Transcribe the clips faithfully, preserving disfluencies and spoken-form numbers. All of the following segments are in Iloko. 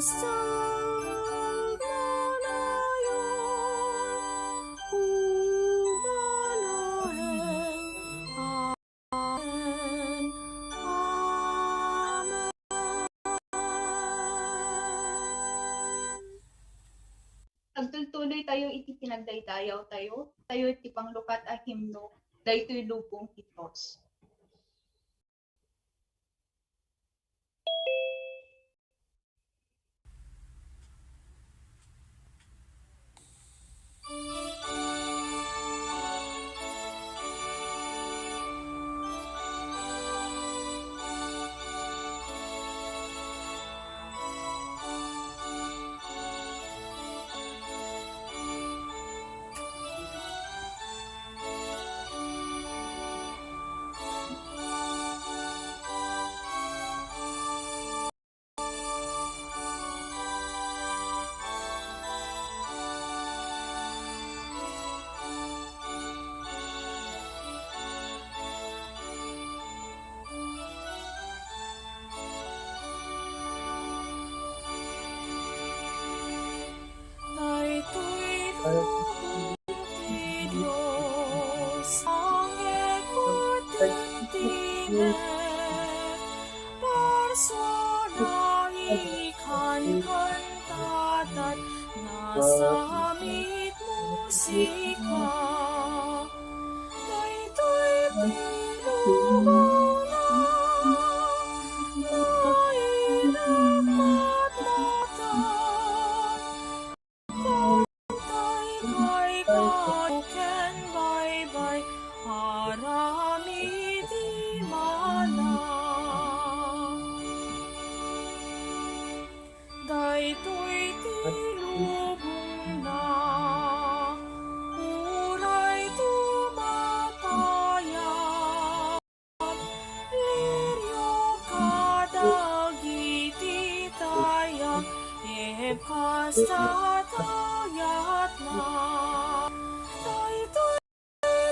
Sagnanayon, umalaeng. Amen. Amen. Agtultuloy tayo iti pinagdaydayaw tayo, tayo iti panglukat a himno, Daytoy Lubong ti Dios. Daytoy lubong ti Dios, angekut ti mek, persona ikan kantatat, nasamit musika. Daytoy ti lubongna, nainak matmatan. Pantay kay kayo ken baybay, aramid imana. Daytoy ti lubongna, uray tumatayab, lirio kadagiti tayab, ipkasta tayatna. Daytoy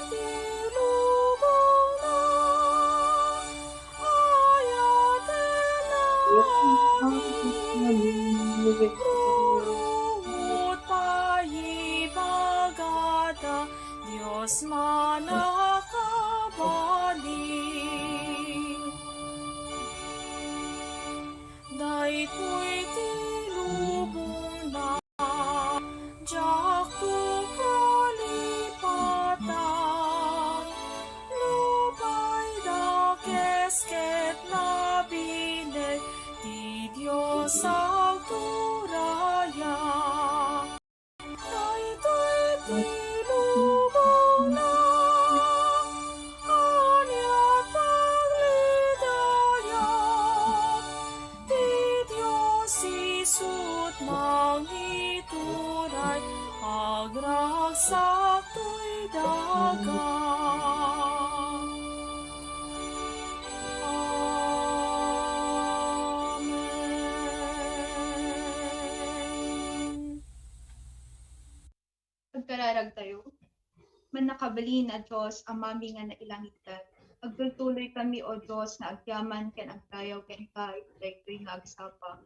ti lubongna, ayatenna amin. Rurungod pay ibagada, Dios mannakabalin. Daytoy ti lubongna, diakto kalipatan. Nupay dakes ket nabileg, ti Dios agturaya. Daytoy ti lubongna, ania paglidaya, ti Dios isut' mangituray, agragsak toy daga. Amen. Agkararag tayo. Mannakabalin a Dios, Amami nga nailangitdan, agtultuloy kami, O Dios, nga agyaman ken agdayaw kenka iti daytoy nga agsapa.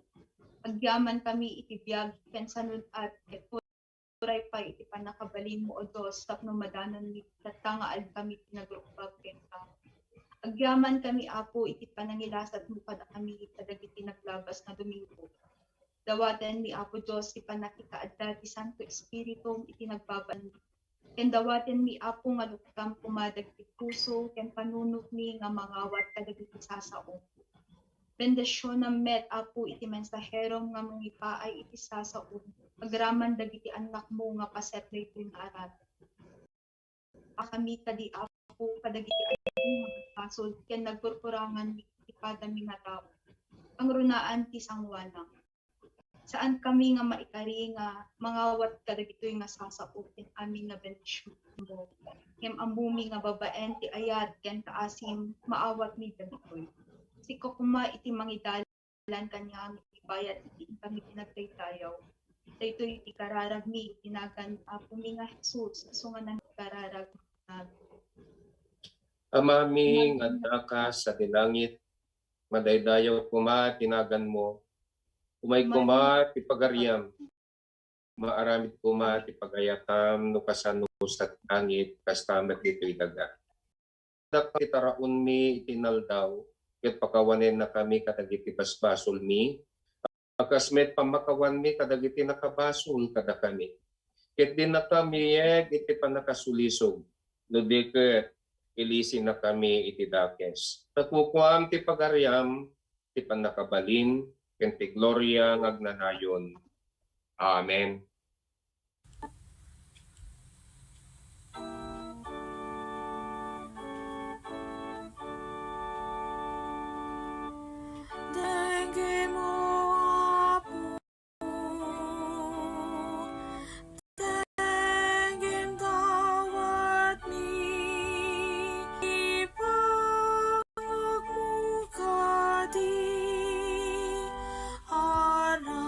Agyaman kami iti biag ken sanudat ket uray pay iti pannakabalinmo, O Dios, tapno madanonmi, tatta nga addami ti nagrukbab kenka. Agyaman kami, Apo, iti panangilasatmo kadakami kadagiti naglabas nga Domingo. Dawatenmi, Apo Dios, ti pannakikaadda ti Santo Espiritum iti nagbabaanmi. Ken dawatenmi, Apo, nga luktam koma dagiti puso ken panunotmi nga mangawat kadagiti sasaom. Bendisionam met, Apo, iti mensaherom nga mangipaay iti sasaom agraman dagiti annakmo nga paset daytoy nga aramid. Pakami kadi, Apo, kadagiti adu nga nagbasol ken nagkurkurangan iti padami nga tao. Pangrunaan ti sangoanam. Saan kami nga maikari nga mangawat kadagitoy nga sasaom ken amin nga bendisyon. Ngem ammomi nga babaen ti ayat ken kaasim, maawatmi dagitoy. Sika koma iti mangidalan kaniami, bayat iti inkami pinagdaydayaw. Daytoy ti kararagmi iti nagan Apomi nga Jesus, isu nga nangkararag. Amami nga addaka sadi langit, madaydayaw koma ti naganmo. Umay koma ti pagariam. Maaramid koma ti pagayatam no kasano sa langit, kasta met ditoy daga. Dakami ti taraonmi iti inaldaw, ket pakawanennakami kadagiti basbasolmi, a kas met pammakawanmi kadagiti nakabasol kadakami. Ket dinakami yeg iti pannakasulisog, no di ket ilisinakami iti dakes. Ta kukuam ti pagariam, ti pannakabalin, ken ti gloria nga agnanayon. Amen. Denggem, O Apo, denggem dawatmi, ipangagmo kadi, arararami.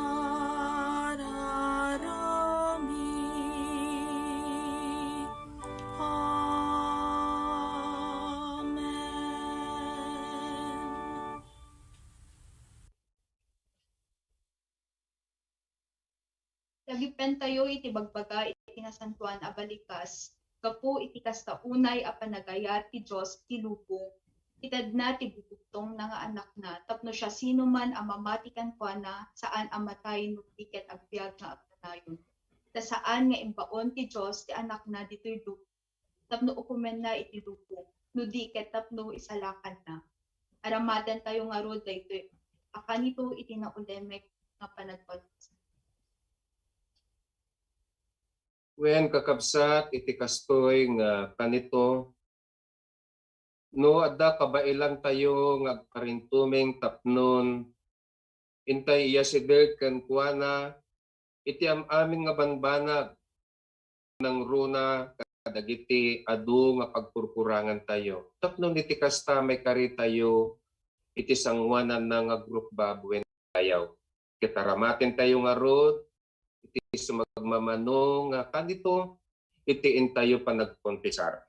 Amen. Lagipentayo iti bagbaga iti nasantoan a balikas, gapu iti kasta unay a panagayat ti Dios ti lubong. Itedna ti bubugtongna nga Anakna tapno siasinoman a mamati kenkuana, saan a matay no di ket agbiag nga agnanayon. Ta saan nga imbaon ti Dios ti Anakna ditoy lubong tapno ukomenna iti lubong, no di ket tapno isalakanna. Aramatentayo ngarud daytoy a kanito iti naulemek nga panagpalubos. Wen, kakabsat, iti kastoy nga kanito, no adda kabaelantayo nga agparintumeng tapnon intay iyasideg kenkuana iti am-amin nga bambanag, nangruna kadagiti adu nga pagkurkurangantayo. Tapno iti kasta, maikaritayo iti sangoananna nga agrukbab wen dayaw. Ket aramatentayo ngarud iti sumagmamano nga kanito iti intayo panagkonfesar.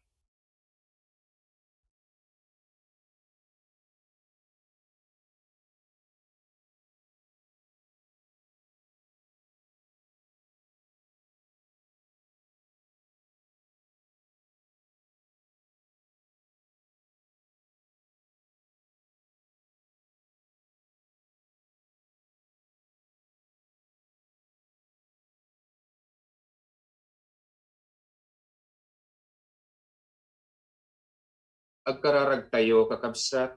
Agkararagtayo, kakabsat.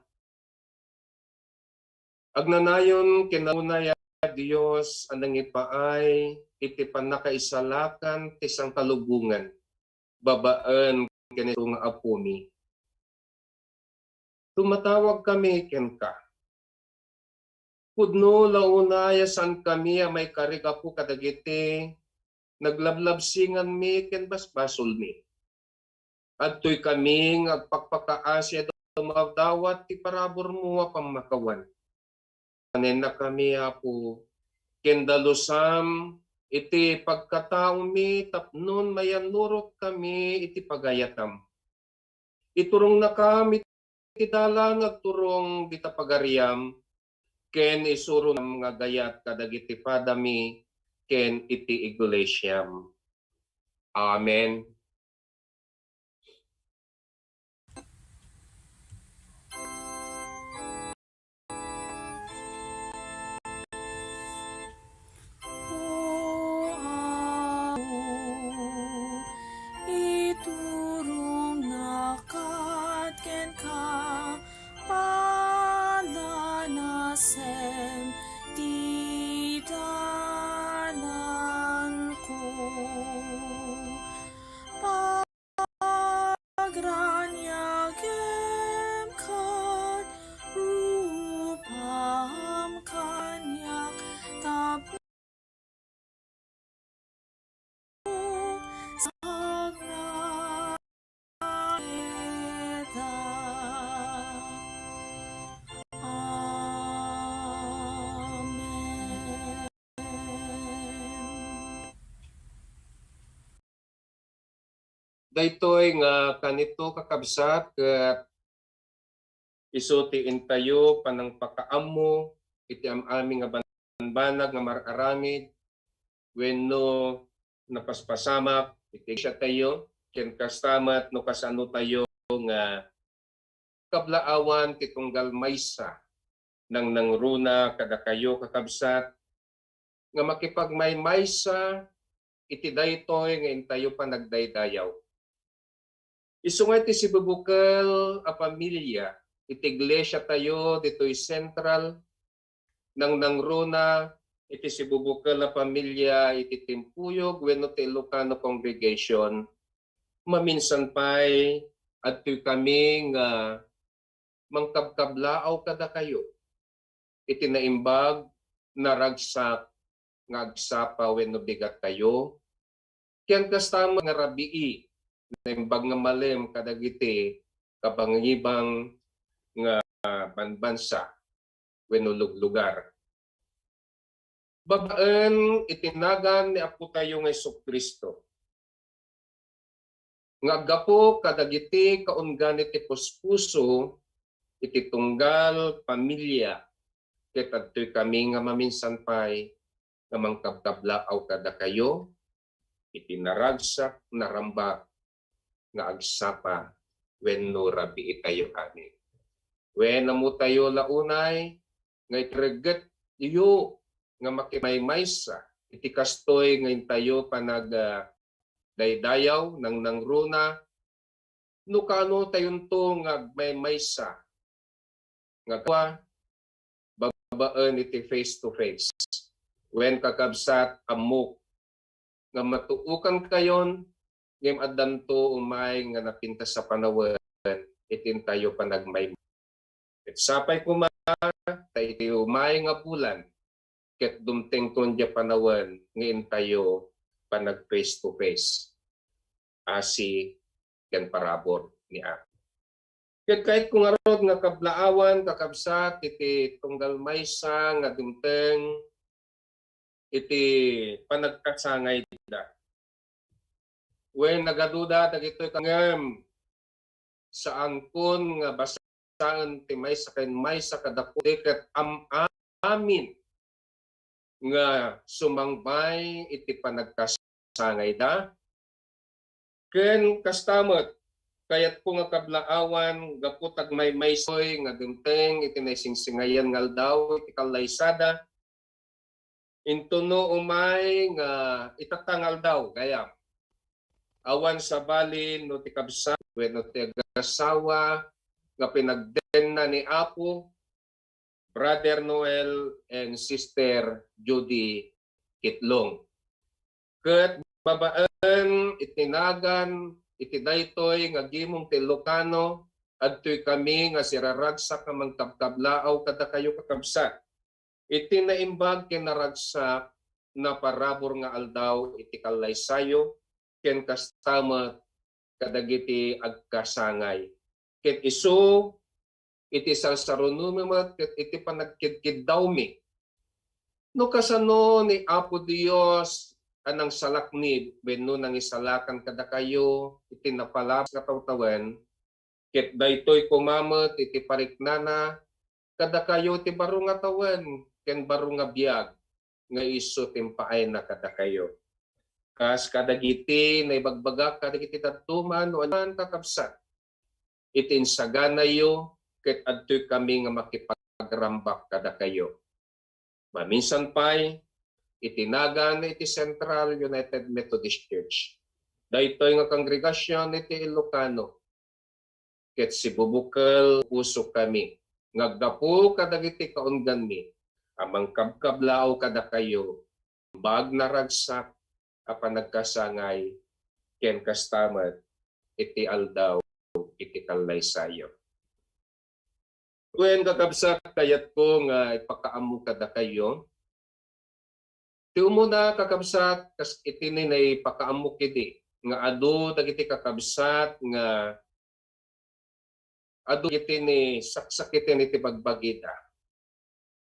Agnanayon ken naunay a Dios a nangipaay iti pannakaisalakan ti sangkalubongan babaen ken isu nga Apomi. Tumatawagkami kenka. Pudno la unay a saankami a maikari gapu kadagiti naglablabsinganmi ken basbasolmi. Adtoykami nga agpakpakaasi a dumadawat ti paraburmo a pammakawan. Kanennakami, Apo, ken dalusam iti pagkataomi tapnon mayanurotkami iti pagayatam. Iturongnakam iti dalan nga agturong dita pagariam, ken isuronam nga agayat kadagiti padami ken iti iglesiam. Amen. O Apo, iturongnak kenka, palanasem ti dalanko. Agraniagem ket rupam kaniak tapno sagrangeda. Amen. Daytoy nga kanito, kakabsat, ket isu ti intayo panangpakaammo iti am-amin nga banbanag nga mar-aramid wenno napaspasamak iti iglesiatayo, ken kasta met no kasano tayo nga kablaawan ti tunggal maysa, nangnangruna kadakayo, kakabsat, nga makipagmaymaysa iti daytoy nga intayo panagdaydayaw. Isu nga iti sibubukel a pamilia iti iglesiatayo ditoy Central, nangnangruna iti sibubukel a pamilia iti Timpuyog wenno ti Ilocano Congregation, maminsan pay adtoy kami nga mangkabkablaaw kadakayo iti naimbag, naragsak nga agsapa wenno bigattayo, ken kasta met nga rabii, naimbag nga malem kadagiti kabangibang nga banbansa wenno luglugar. Babaen iti nagan ni Apotayo nga Jesu-Cristo, nga aggapu kadagiti kaunggan iti puspuso iti tunggal pamilia, ket adtoy kami nga maminsan pay nga mangkabkablaaw kadakayo iti naragsak, narambak nga agsapa wenno rabiitayo amin. Wen, ammotayo la unay nga ireggetyo nga makimaymaysa iti kastoy nga intayo panag, ah, daydayaw, nangnangruna, no kano tayonto nga agmaymaysa nga gapu babaen iti face to face. Wen, kakabsat, ammok nga matuokankayon, ngem addanto umay nga napintas a panawen iti intayo panagmaymaysa. Ket sapay koma ta iti umay nga bulan, ket dumtengton diay panawen nga intayo panag face to face, asi ken parabur ni Apo. Ket kayatko ngarud nga kablaawan, kakabsat, iti tunggal maysa nga dumteng iti panagkasangayda. Wen, nagaduda dagitoy, ngem saankon nga basaen ti maysa ken maysa kadakodi ket am-amin nga sumangbay iti panagkasangayda. Ken kasta met, kayatko nga kablaawan, gapu ta agmaymaysayo nga dumteng iti naisingsingayan nga aldaw iti kallaysada, intono umay nga itata nga aldaw gayam. Awan sabali no ti kabsat wenno ti agasawa nga pinagdenna ni Apo, Brother Noel and Sister Judy Kitlong. Ket babaen iti nagan iti daytoy nga gimong ti Ilocano, adtoy kami nga siraragsak nga mangkabkablaaw kadakayo, kakabsat, iti naimbag ken naragsak, naparabur nga aldaw iti kallaysayo, ken kasta met kadagiti agkasangay. Ket isu iti sarsarunomi met ket iti panagkidkiddawmi. No kasano ni Apo Dios a nangsalaknib wenno nangisalakan kadakayo iti napalabas nga tawtawen, ket daytoy koma met iti pariknana kadakayo ti baro nga tawen ken baro nga biag nga isu ti impaayna kadakayo. Kas kadagiti naibagbagak kadagiti dadduma no anian, kakabsat, iti insaganayo ket adtoy kami nga makipagrambak kadakayo. Maminsan pay, iti nagan iti Central United Methodist Church, daytoy nga kongregasion iti Ilocano, ket sibubukel pusokami nga aggapu kadagiti kaungganmi a mangkabkablaaw kadakayo, imbag naragsak a panagkasangay, ken kasta met iti aldaw iti kallaysayo. Wen, kakabsat, kayatko nga ipakaammo kadakayo ti umuna, kakabsat, kas iti ni naipakaammo idi nga adu dagiti kakabsat nga adu iti ni saksakiten iti bagbagida.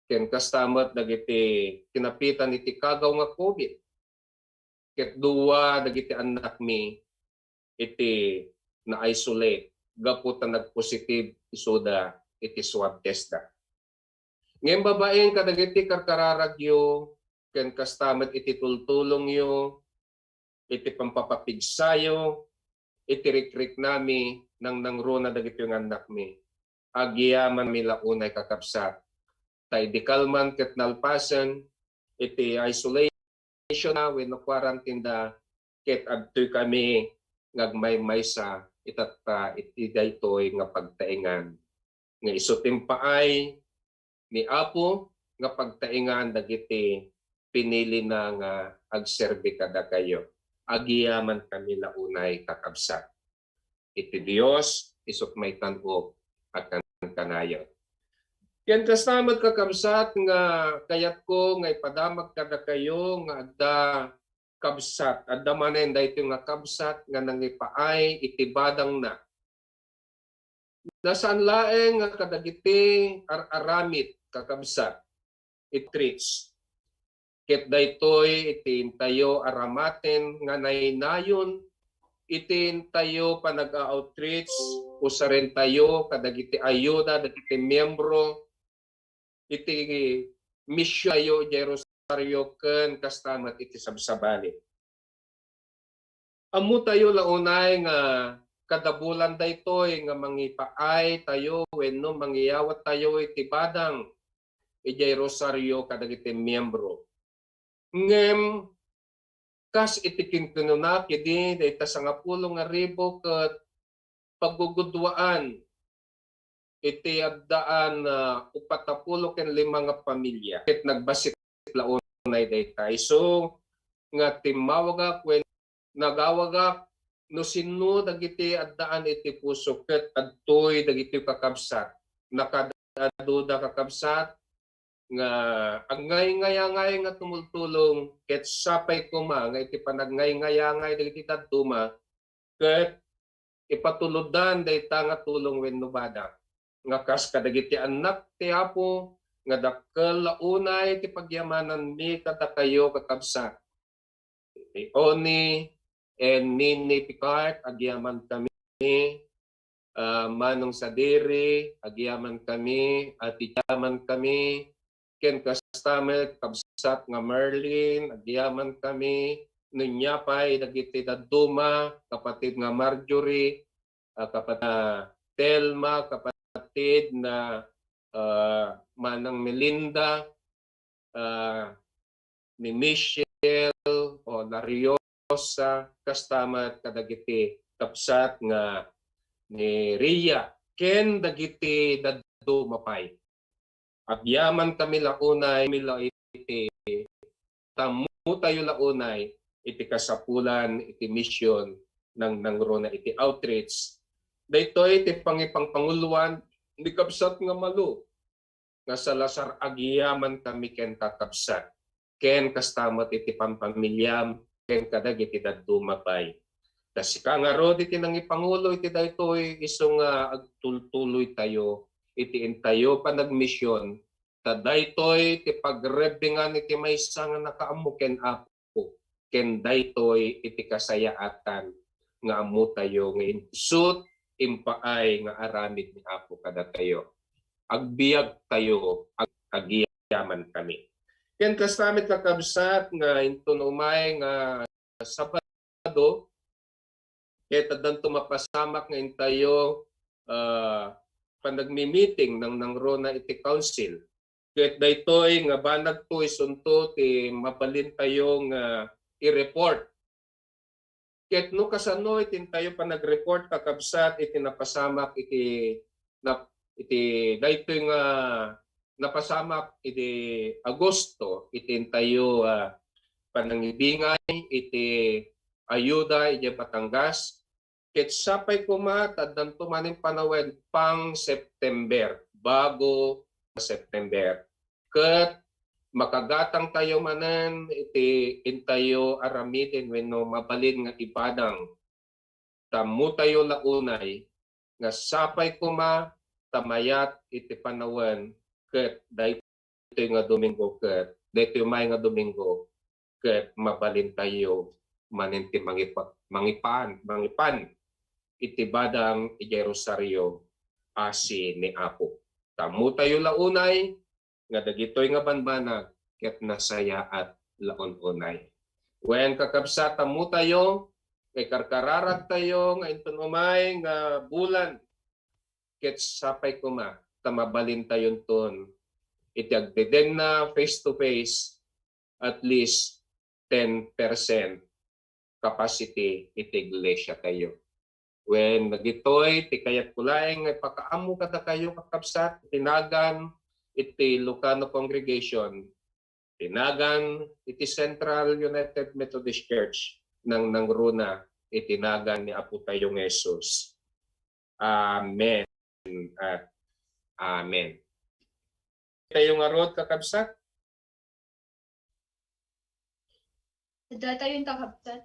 Ken kasta met dagiti kinapitan iti kagaw nga covid. Ket dua dagiti annakmi iti na-isolate gapu ta nagpositive isuda iti swab test da. Ngem babaen kadagiti karkararagyo ken kasta met iti tultulongyo, iti pampapapigsayo, iti rikriknami, nangnangruna dagitoy nga annakmi. Agyamanmi la unay, kakabsat, ta idi kalman ket nalpasen iti isolation na wenno quarantine da, ket adtoy kami nga agmaymaysa itatta iti daytoy nga pagtaengan nga isu ti impaay ni Apo nga pagtaengan dagiti pinilina nga agserbi kadakayo. Agyaman kami la unay, kakabsat. Iti Dios, isut' maitan-ok a kankanayon. Ken kasta met, kakabsat, nga kayatko nga ipadamag kadakayo nga adda, kabsat, adda manen daytoy nga kabsat nga nangipaay iti badangna. Nasaan laeng nga kadagiti ar-aramid, kakabsat, outreach. Ket daytoy iti intayo aramaten nga naynayon iti intayo panag-outreach, usarentayo kadagiti ayuda dagiti miyembro iti misiontayo idiay Rosario ken kasta met iti sabsabali. Ammotayo la unay nga kadabulan daytoy nga mangipaay tayo wenno mangiyawat tayo iti badang idiay Rosario kadagiti miyembro. Ngem kas iti kinkunana, idi dayta sangapulo nga ribu ket pagguguduaan iti addaan, ah, uppat a pulo ken lima nga pamilia. Ket nagbassit la unay dayta. Isu nga timmawagak wen nagawagak no sinno dagiti addaan iti puso ket adtoy dagiti kakabsat. Nakadaduda, kakabsat, nga agngayngayaangay nga tumultulong, ket sapay koma nga iti panagngayngayangay dagiti dadduma, ket ipatuloddan dayta nga tulong wenno badang nga kas kadagiti annak ti Apo nga dakkel la unay ti pagyamananmi kadakayo, kakabsat. Ni Oni and Nini Picard, agyaman kami. Ah, Manong Sadiri, agyaman kami. Ati, agyaman kami. Ken kasta met, kabsat nga Merlin, agyaman kami. Nunya pay dagiti dadduma, kapatid nga Marjorie, ah, kapat-, ah, Telma, kapatid na, ah, Manang Melinda, ah, ni Michelle o Lariosa, kasta met kadagiti kabsat nga ni Ria, ken dagiti dadduma pay. Agyaman kami la unay, mi la iti, tammo tayo la unay iti kasapulan iti mission nang nangruna iti outreach. Daytoy ti pangipangpanguluan ni kabsat nga Malu nga Salazar, agyaman kami ken kakabsat, ken kasta met iti pampamiliam, ken kadagiti dadduma pay. Ta sika ngarud iti nangipangulo iti daytoy, isu nga agtultuloy tayo iti intayo panagmission, ta daytoy ti pagrebbingan iti maysa nga nakaammo ken Apo, ken daytoy iti kasayaatan nga ammotayo nga insut impaay nga aramid ni Apo kadatayo. Agbiag tayo, ag-, agyaman kami. Ken kasta met, kakabsat, nga inton umay nga Sabado, ket addanto mapasamak nga intayo, ah, panagmi-meeting nang nangruna iti council. Ket daytoy nga banagto isunto ti mabalintayo nga i-report. Ket no kasano iti intayo panag-report, kakabsat, iti napasamak iti nap-, iti daytoy nga napasamak iti Agosto, iti intayo, ah, panangibingay iti ayuda idiay Batangas, ket sapay koma ta addanto manen panawen pang September, bago September. Ket makagatangtayo manen iti intayo aramiden wenno mabalin nga ibadang. Tammotayo la unay nga sapay koma ta mayat iti panawen ket daytoy nga Domingo ket daytoy may nga Domingo ket mabalintayo manen ti mangipa-, mangipan, mangipan iti badang idiay Rosario asi ni Apo. Tammotayo la unay nga dagitoy nga banbanag ket nasayaat la un-unay. Wen, kakabsat, ammotayo nga ikarkararagtayo nga inton umay nga bulan ket sapay koma ta mabalintayonton iti agdedenna face to face at least ten percent capacity iti iglesiatayo. Wen, dagitoy ti kayatko laeng nga ipakaammo kadakayo, kakabsat, iti nagan iti Lucano Congregation, iti nagan iti Central United Methodist Church, nangnangruna iti nagan ni Apotayo nga Jesus. Amen. At amen. Tayo ngarud, kakabsat. Adda tayon, kakabsat.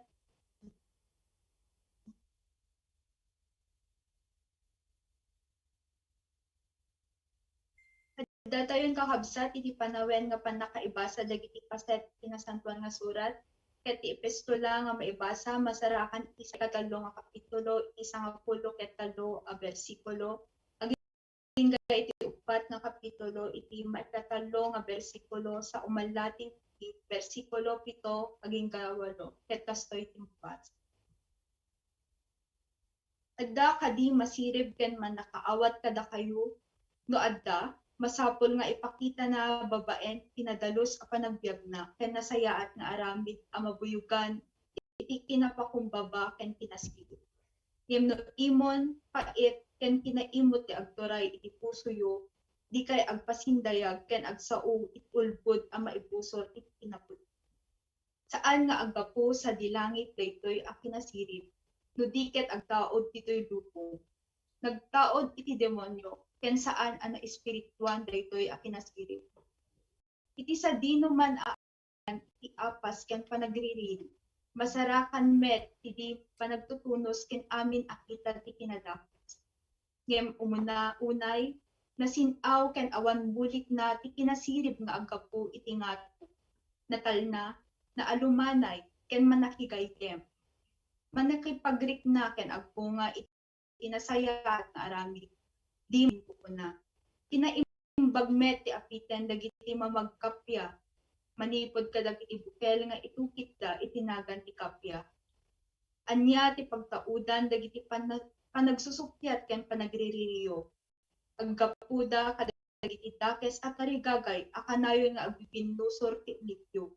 Adda tayon, kakabsat, iti panawen nga pannakaibasa dagiti paset ti Nasantoan nga Surat, ket ti epistola nga maibasa masarakan iti sikatallo nga kapitulo, iti sangapulo ket tallo a bersikulo, agingga iti uppat nga kapitulo, iti maikatallo nga bersikulo, sa umalatin iti bersikulo pito agingga walo, ket kastoy ti mabasa. Adda kadi masirib ken mannakaawat kadakayo? No adda, masapul nga ipakitana babaen ti nadalus a panagbiagna ken nasayaat nga aramid a mabuyogan iti kinapakumbaba ken kinasirib. Ngem no imon, pait, ken kinaimut ti agturay iti pusoyo, dikay agpasindayag ken agsao iti ulbod a maibusor iti kinapuy. Saan nga aggapu sadi langit daytoy a kinasirib, no di ket agtaud ditoy lubong. Nagtaud iti demonio, ken saan a naespirituan daytoy a kinasirib. Iti sadinoman a iti apas ken panagririri, masarakan met idi panagtutunos ken amin a kita ti kinadakes. Ngem umuna, unay, nasin-aw ken awan bulikna ti kinasirib nga aggapu iti ngato. Natalna, naalumanay, ken mannakigayem. Mannakipagrikna ken agbunga iti nasayaat nga aramid. Di mankukuna. Kinaimbag met ti apiten dagiti mamagkappia manipud kadagiti bukel nga itukitda iti nagan ti kappia. Ania ti pagtaudan dagiti pana-, panagsusuppiat ken panagriririyo? Aggapuda kadagiti dakes a tarigagay a kanayon nga agbibinnusor ti unegyo.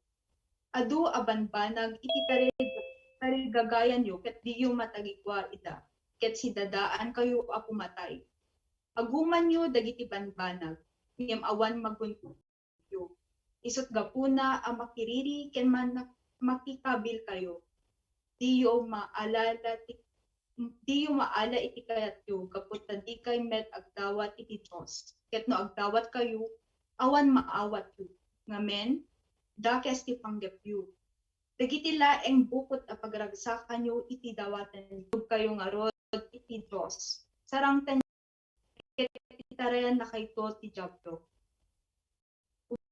Adu a banbanag iti tarig-, tarigagayanyo ket diyo matagikua ida, ket sidadaankayo a pumatay. Agumanyo dagiti banbanag, ngem awan magun-, yo. Isut' gapuna a makiriri ken man-, makikabilkayo. Diyo maalala ti, diyo maala iti kayatyo gapu ta dikay met agdawat iti Dios. Ket no agdawatkayo, awan maawatyo. Ngamin, dakes ti panggepyo. Dagiti laeng bukod a pagragsakanyo iti dawatenyo, kayo ngarud iti Dios. Sarangten ket itarayannakayto ti Diablo.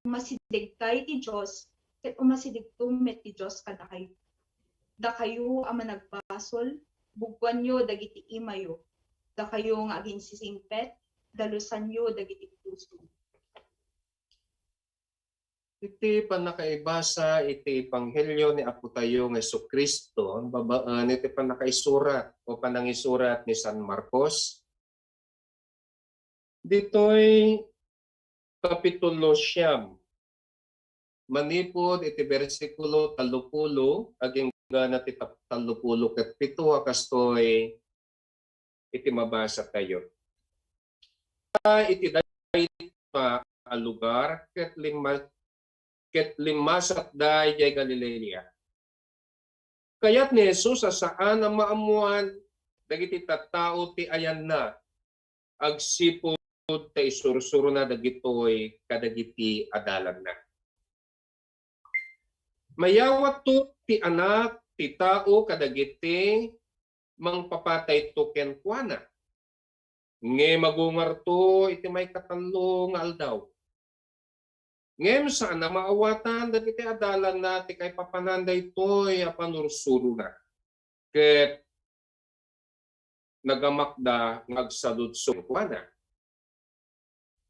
Umasidegkay ti Dios, ket umasidegto met ti Dios kadakayo. Dakayo a managbasol, buggoanyo dagiti imayo. Dakayo nga aginsisingpet, dalusanyo dagiti puso. Iti pannakaibasa iti ebanghelio ni Apotayo nga Jesu-Cristo babaen iti pannakaisurat o panangisurat ni San Marcos, ditoy kapitulo siyam, manipud iti bersikulo tallopulo, agingga na ti tap-, tallopulo ket pito a kastoy iti mabasatayo. Iti dayta a lugar ket limma-, ket limmasatda idiay Galilea. Kayat ni Jesus a saan a maammoan dagiti tattao ti ayanna agsipud ta isursurona dagitoy kadagiti adalanna. Mayawatto ti Anak ti Tao kadagiti mangpapatayto kenkuana, ngem agungarto iti maikatallo nga aldaw. Ngem saan a maawatan dagiti adalanna ti kaipapanan daytoy a panursurona, ket nagamakda nga agsaludsod kenkuana.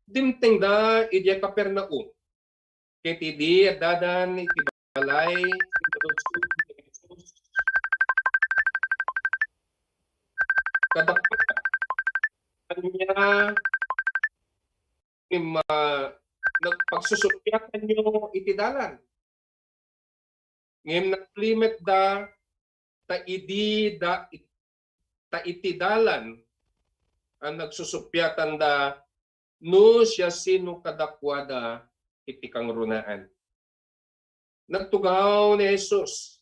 Dimtengda idiay Capernaum. Ket idi addadan iti balay, kadakuada, ania, im-, ah, nagpagsusuppiatanyo iti dalan? Ngem naglimetda, ta idi da, ta iti dalan a nagsusuppiatanda no siasino kadakuada iti kangrunaan. Nagtugaw ni Jesus.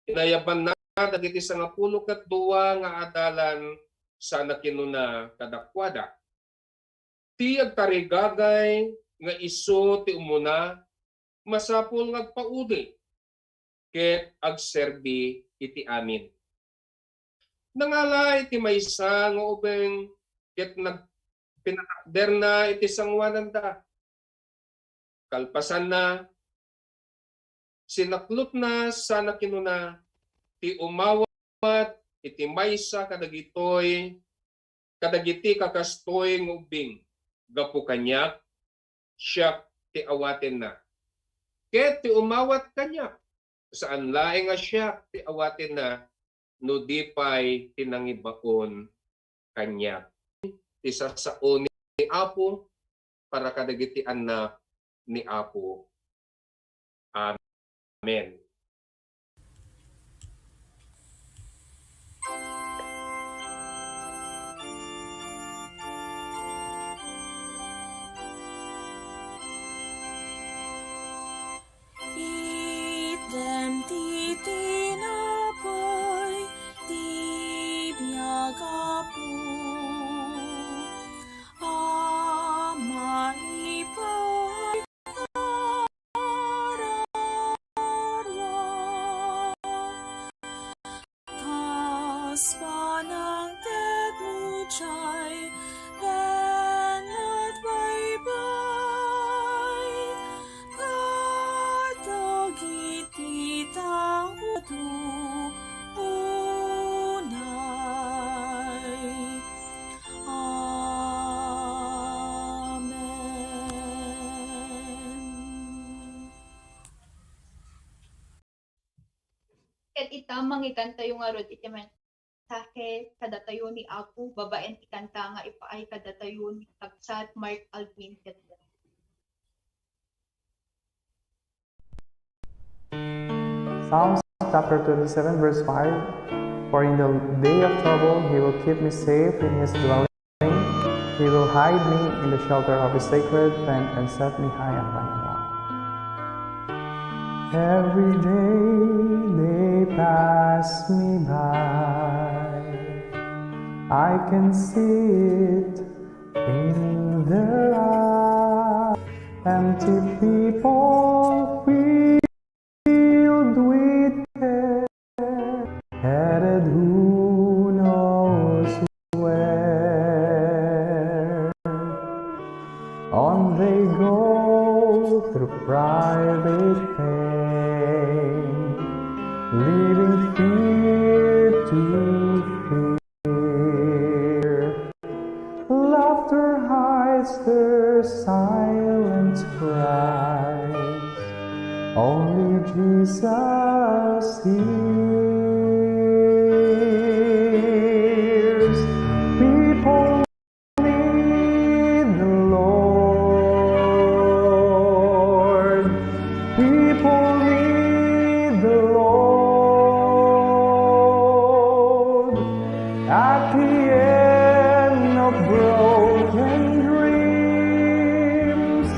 Inayabanna dagiti sangapulo ket dua nga adalan sana kinuna kadakuada, "Ti agtarigagay nga isu ti umuna, masapul nga agpauli ket agserbi iti amin." Nangala iti maysa nga ubing ket nag-, pinatakderna iti sangoananda. Kalpasanna, sinaklotna sana kinuna, "Ti umawat iti maysa kadagitoy, kadagiti kakastoy nga ubbing, gapu kaniak, siak ti awatenna. Ket ti umawat kaniak, saan laeng a siak ti awatenna, no di pay ti nangibaon kaniak." Ti sasao ni Apo para kadagiti annak ni Apo. Amen. Itdem ti tinapay ti biag, Apo, a maipaay kadakayo. Kas panangted mo jay bennet baybay kadagiti tao unay. Amen. Ket ita, mangikantayo ngarud iti mensahe kadatayo ni Apo babaen ti kanta nga ipaay kadatayo ni Kabsat Mark Alvin ket Psalms chapter twenty-seven, verse five. For in the day of trouble he will keep me safe in his dwelling. He will hide me in the shelter of his sacred tent and set me high upon a rock. Every day they pass me by. I can see it in their eyes. Empty people filled with care, headed who knows where. On they go through private pain, leaving fear to fear. Laughter hides their silent cries. Only Jesus hears. People need the Lord. People need the Lord. At the end of broken dreams,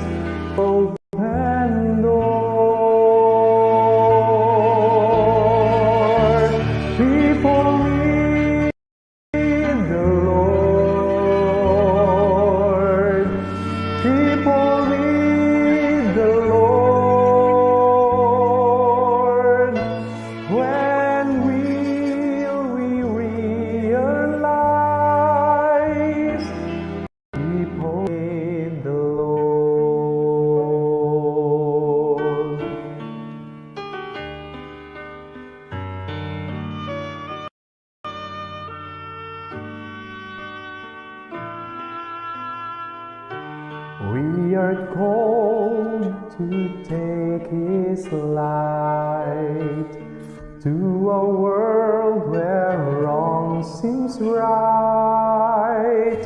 open doors. We are called to take His light to a world where wrong seems right.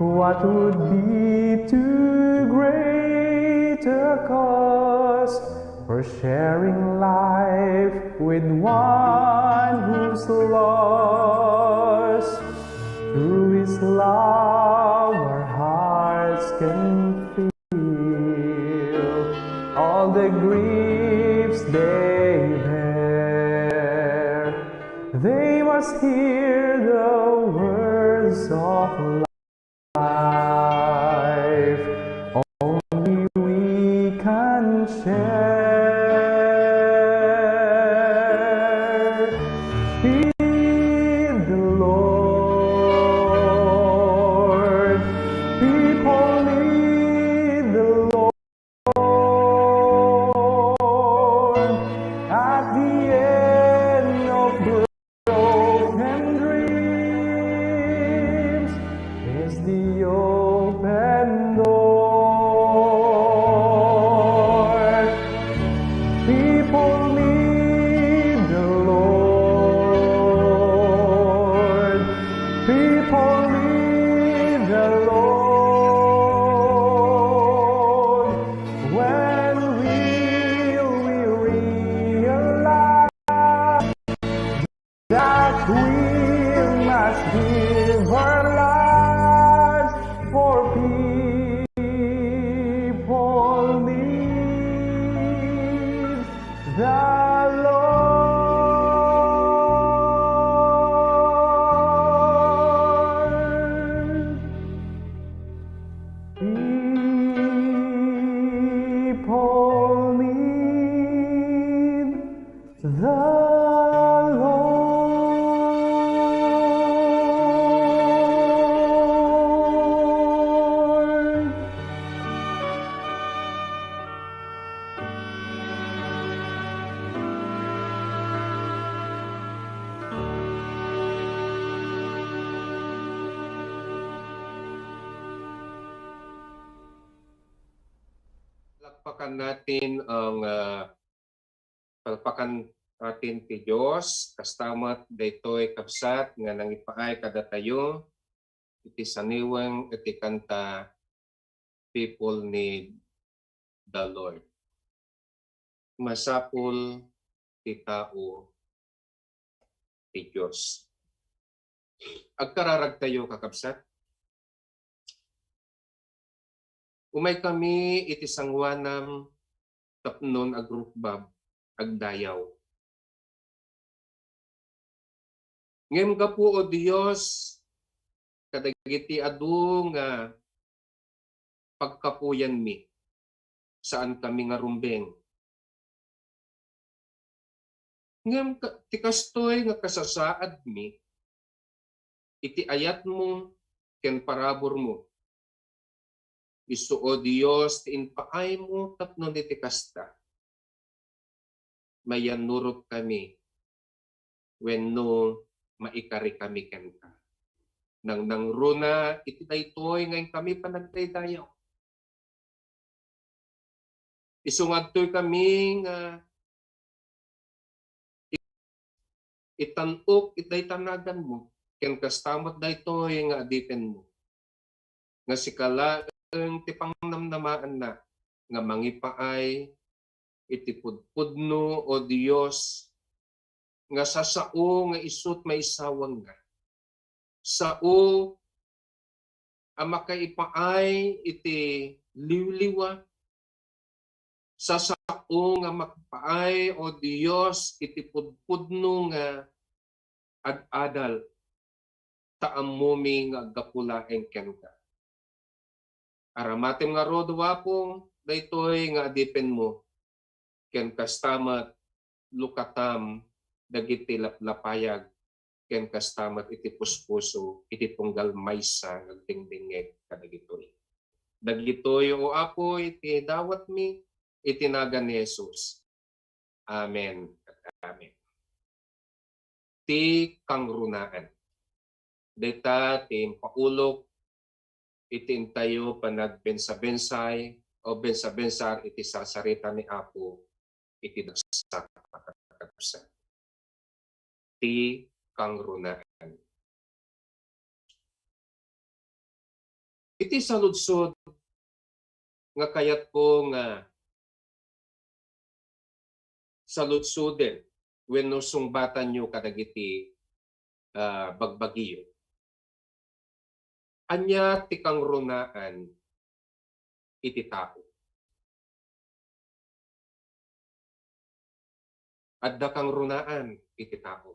What would be too great a cause for sharing life with one who's lost? Through His love, our hearts can feel all the griefs they bear. They must hear the words of life only we can share. Need the Lord. People need the Lord. At the end of broken dreams is the open door. People need the Lord. People need the Lord. When will we realize that we must give our lives for people need the Lord? People need the Lord. Palakpakan natin ang, ah, palakpakan natin ti Dios. Kasta met daytoy, kabsat, nga nangipaay kadatayo iti saniweng iti kanta, People Need the Lord. Masapul ti tao ti Dios. Agkararagtayo, kakabsat. Umaykami iti sangoanam tapnon agrukbab, agdayaw. Ngem gapu, O Dios, kadagiti adu nga pagkapuyanmi, saankami nga rumbeng. Ngem ka-, ti kastoy nga kasasaadmi iti ayatmo ken paraburmo, isu, O Dios, ti impaaymo tapno iti kasta, mayanurotkami wenno maikarikami kenka. Nangnangruna iti daytoy nga inkami panagdaydayaw. Isu nga adtoy kami nga i-, itan-ok iti dayta naganmo, ken kasta met daytoy nga adipenmo, nga sika laeng ti pangnamnamaanna nga mangipaay iti pudpudno, O Dios, nga sasao nga isut' maisawangna. Sao a makaipaay iti liwliwa, sasao nga makipaay, O Dios, iti pudpudno nga ad-adal, ta ammomi nga aggapu laeng kenka. Aramatem ngarud, O Apo, daytoy nga adipenmo, ken kasta met, lukatam dagiti laplapayag, ken kasta met iti puspuso iti tunggal maysa nga agdengdengngeg kadagitoy. Dagitoy, O Apo, iti dawatmi iti nagan ni Jesus. Amen. Amen. Ti kangrunaan. Dayta ti impaulok iti intayo panagbensabensay o bensabensar iti sarsarita ni Apo iti dagsa a kakabsat. Ti kangrunaan. Iti saludsod nga kayatko nga saludsoden wenno sungbatanyo kadagiti, ah, bagbagiyo. Ania ti kangrunaan iti tao? Adda kangrunaan iti tao.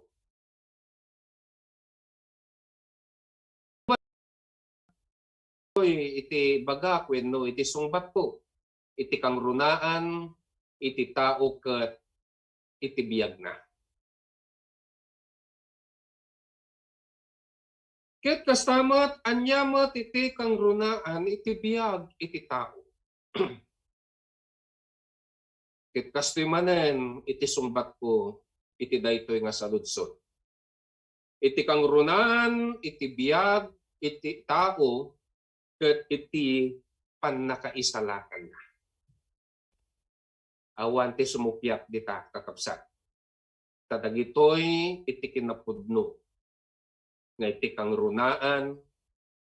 Iti bagak wenno iti sungbatko, iti kangrunaan iti tao ket iti biagna. Ket kasta met, ania met iti kangrunaan iti biag iti tao? Ket kastoy manen iti sungbatko iti daytoy nga saludsod. Iti kangrunaan iti biag iti tao ket iti pannakaisalakanna. Awan ti sumuppiat dita, kakabsat. Ta dagitoy iti kinapudno nga iti kangrunaan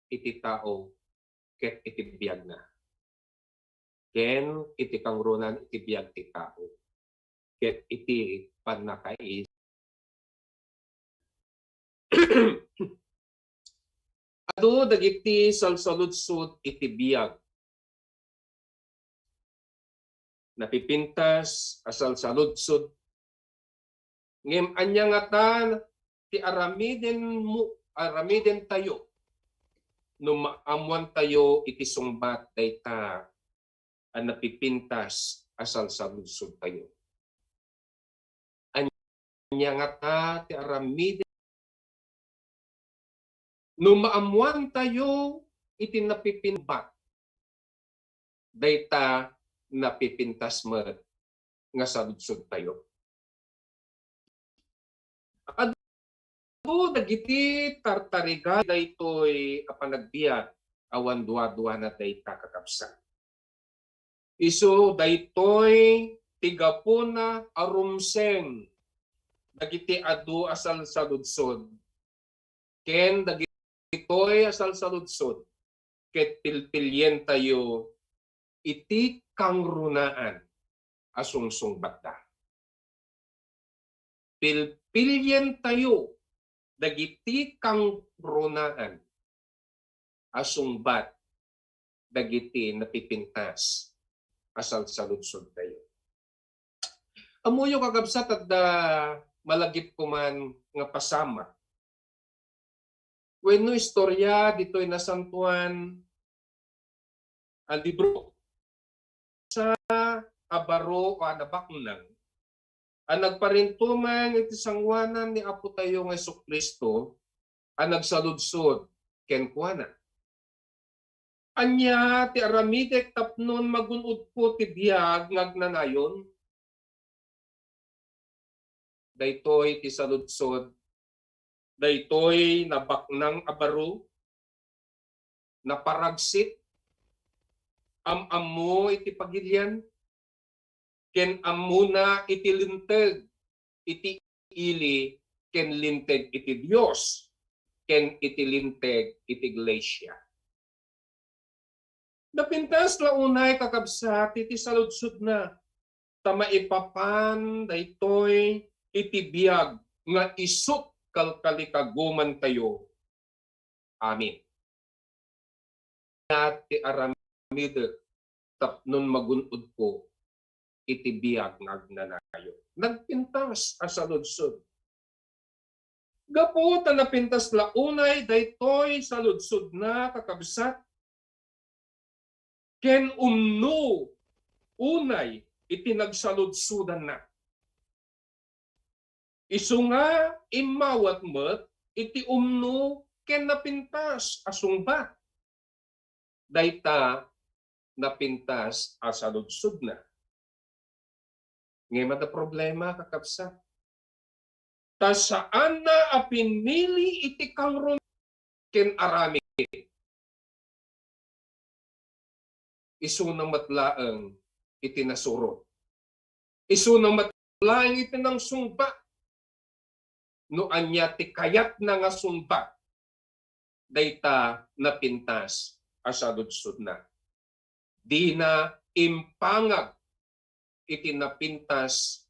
iti tao ket iti biagna. Ken iti kangrunaan iti biag ti tao ket iti pannakais-, adu dagiti salsaludsod iti biag. Napipintas a salsaludsod. Ngem ania ngata ti aramiden mo, aramiden tayo no maammuan tayo iti sungbat dayta a napipintas a salsaludsod tayo? Ania ngata ti aramiden no maammuan tayo iti napipinbat dayta napipintas met nga saludsod tayo? Adu dagiti tartarigan daytoy a panagbiag awan duaduana dayta, kakabsat. Isu daytoy ti gapuna a rumseng dagiti adu a salsaludsod ken dagitoy a salsaludsod ket pilpilientayo iti kangrunaan a sungsungbatda. Pilpilientayo dagiti kangrunaan a sungbat dagiti napipintas a salsaludsodtayo. Ammoyo, kakabsat, adda malagipko man nga pasamak wenno istorya ditoy Nasantoan a Libro. Sa a baro a nabaknang a nagparintumeng iti sangoanan ni Apo tayo nga Jesu-Cristo a nagsaludsod kenkuana, "Ania ti aramidek tapno magun-odko ti biag nga agnanayon?" Daytoy ti saludsod daytoy nabaknang a baro, naparagsit, am-ammo iti pagilian, ken ammona iti linteg iti ili ken linteg iti Dios ken iti linteg iti iglesia. Napintas la unay, kakabsat, iti saludsodna, ta maipapan daytoy iti biag nga isut' kalkalikagumantayo. Amen. Ania ti aramidek tapnon magun-odko iti biag nga agnanayon? Nagpintas a saludsod. Gapu ta napintas la unay daytoy saludsodna, kakabsat, ken umno unay iti nagsaludsodanna. Isu nga immawat met iti umno ken napintas a sungbat dayta napintas a saludsodna. Ngem adda problema, kakabsat. Ta saanna a pinnili iti kangrunaan ken aramid. isuna met laeng iti nasurot. Isuna met laeng iti nangsungbat. No ania ti kayatna nga sungbat, dayta napintas a saludsodna. Dina impangag iti napintas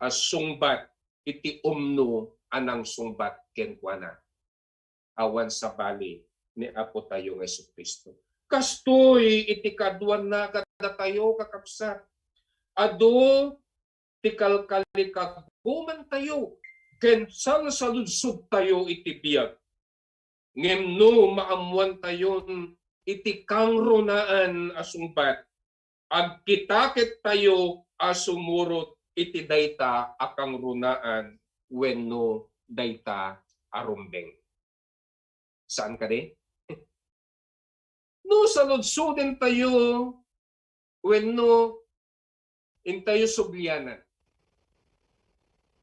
a sungbat iti umno a nangsungbat kenkuana. Awan sabali ni Apo tayo nga Jesu-Cristo. Kastoy iti kaduanna kadatayo, kakabsat. Adu ti kalkalikagumantayo ken salsaludsodtayo iti biag. Ngem no maammoantayon iti kangrunaan a sungbat, agkitakettayo a sumurot iti dayta a kangrunaan wenno dayta a rumbeng. Saan kadi? No saludsodentayo wenno intayo sublianan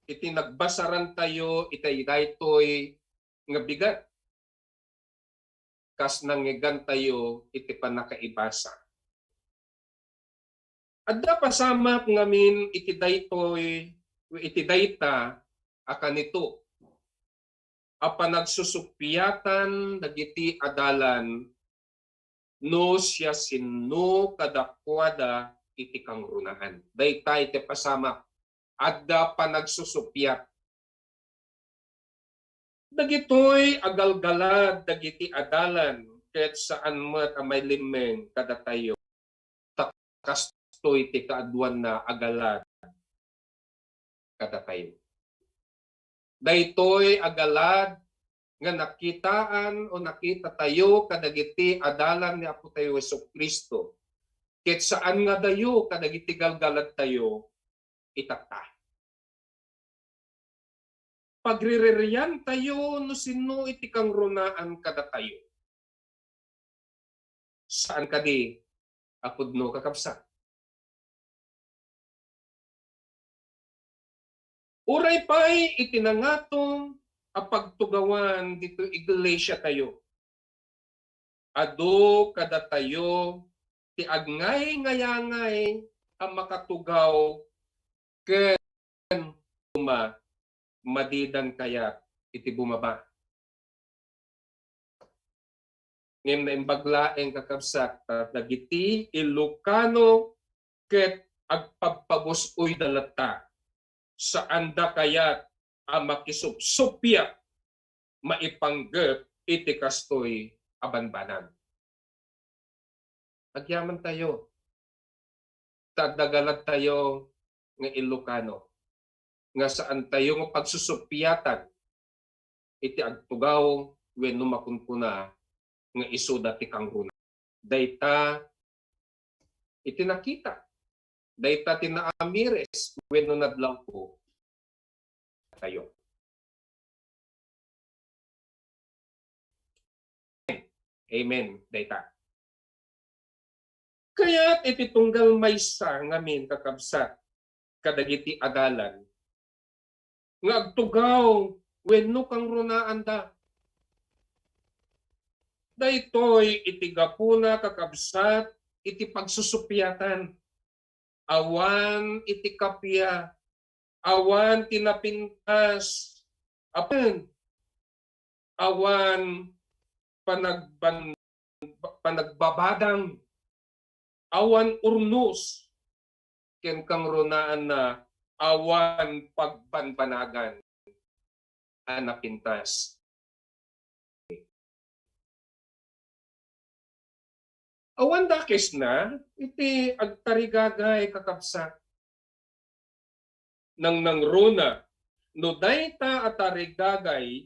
iti nagbasarantayo iti daytoy nga bigat, kas nangngegantayo iti pannakaibasa. Adda pasamak ngamin iti daytoy, iti dayta a kanito a panagsusuppiatan dagiti adalan no siasino kadakuada iti kangrunaan. Dayta iti pasamak, adda panagsusuppiat. Dagitoy agalgalad dagiti adalan ket saan met a mailimmeng kadatayo. Ta kastoy ti kaaduanna agalad kadatayo. Daytoy agalad nga nakitaan o nakitatayo kadagiti adalan ni Apo tayo Jesu-Cristo, ket saan nga dayo kadagiti galgaladtayo itatta. Pagriririantayo no sino iti kangrunaan kadatayo. Saan kadi a pudno, kakabsat? Uray pay iti nangato a pagtugawan ditoy iglesia tayo, adu kadatayo ti agngay-ngayangay a makatugaw ken uma, madidan kayat iti bumaba. Ngem naimbag laeng, kakabsat, ta dagiti Ilocano ket agpabpabus-oyda latta. Saanda kayat a makisupsuppiat maipanggep iti kastoy a banbanag. Agyamantayo, ta adda galadtayo nga Ilocano, nga saantayo nga pagsusuppiatan iti agtugaw wenno makunkuna nga isuda ti kangruna. Dayta iti nakita, dayta ti naamires wenno nadlawko tayo. Amen. Dayta. Kayat iti tunggal maysa ngamin, kakabsat, kadagiti adalan nga agtugaw wenno kangrunaanda. Daytoy iti gapuna, kakabsat, iti pagsusuppiatan. Awan iti kappia, awan ti napintas, apan awan panagban-, panagbabadang, awan urnos, ken kangrunaanna, awan pagbanbanagan a napintas. Awan dakesna iti agtarigagay, kakabsat. Nangnangruna no dayta a tarigagay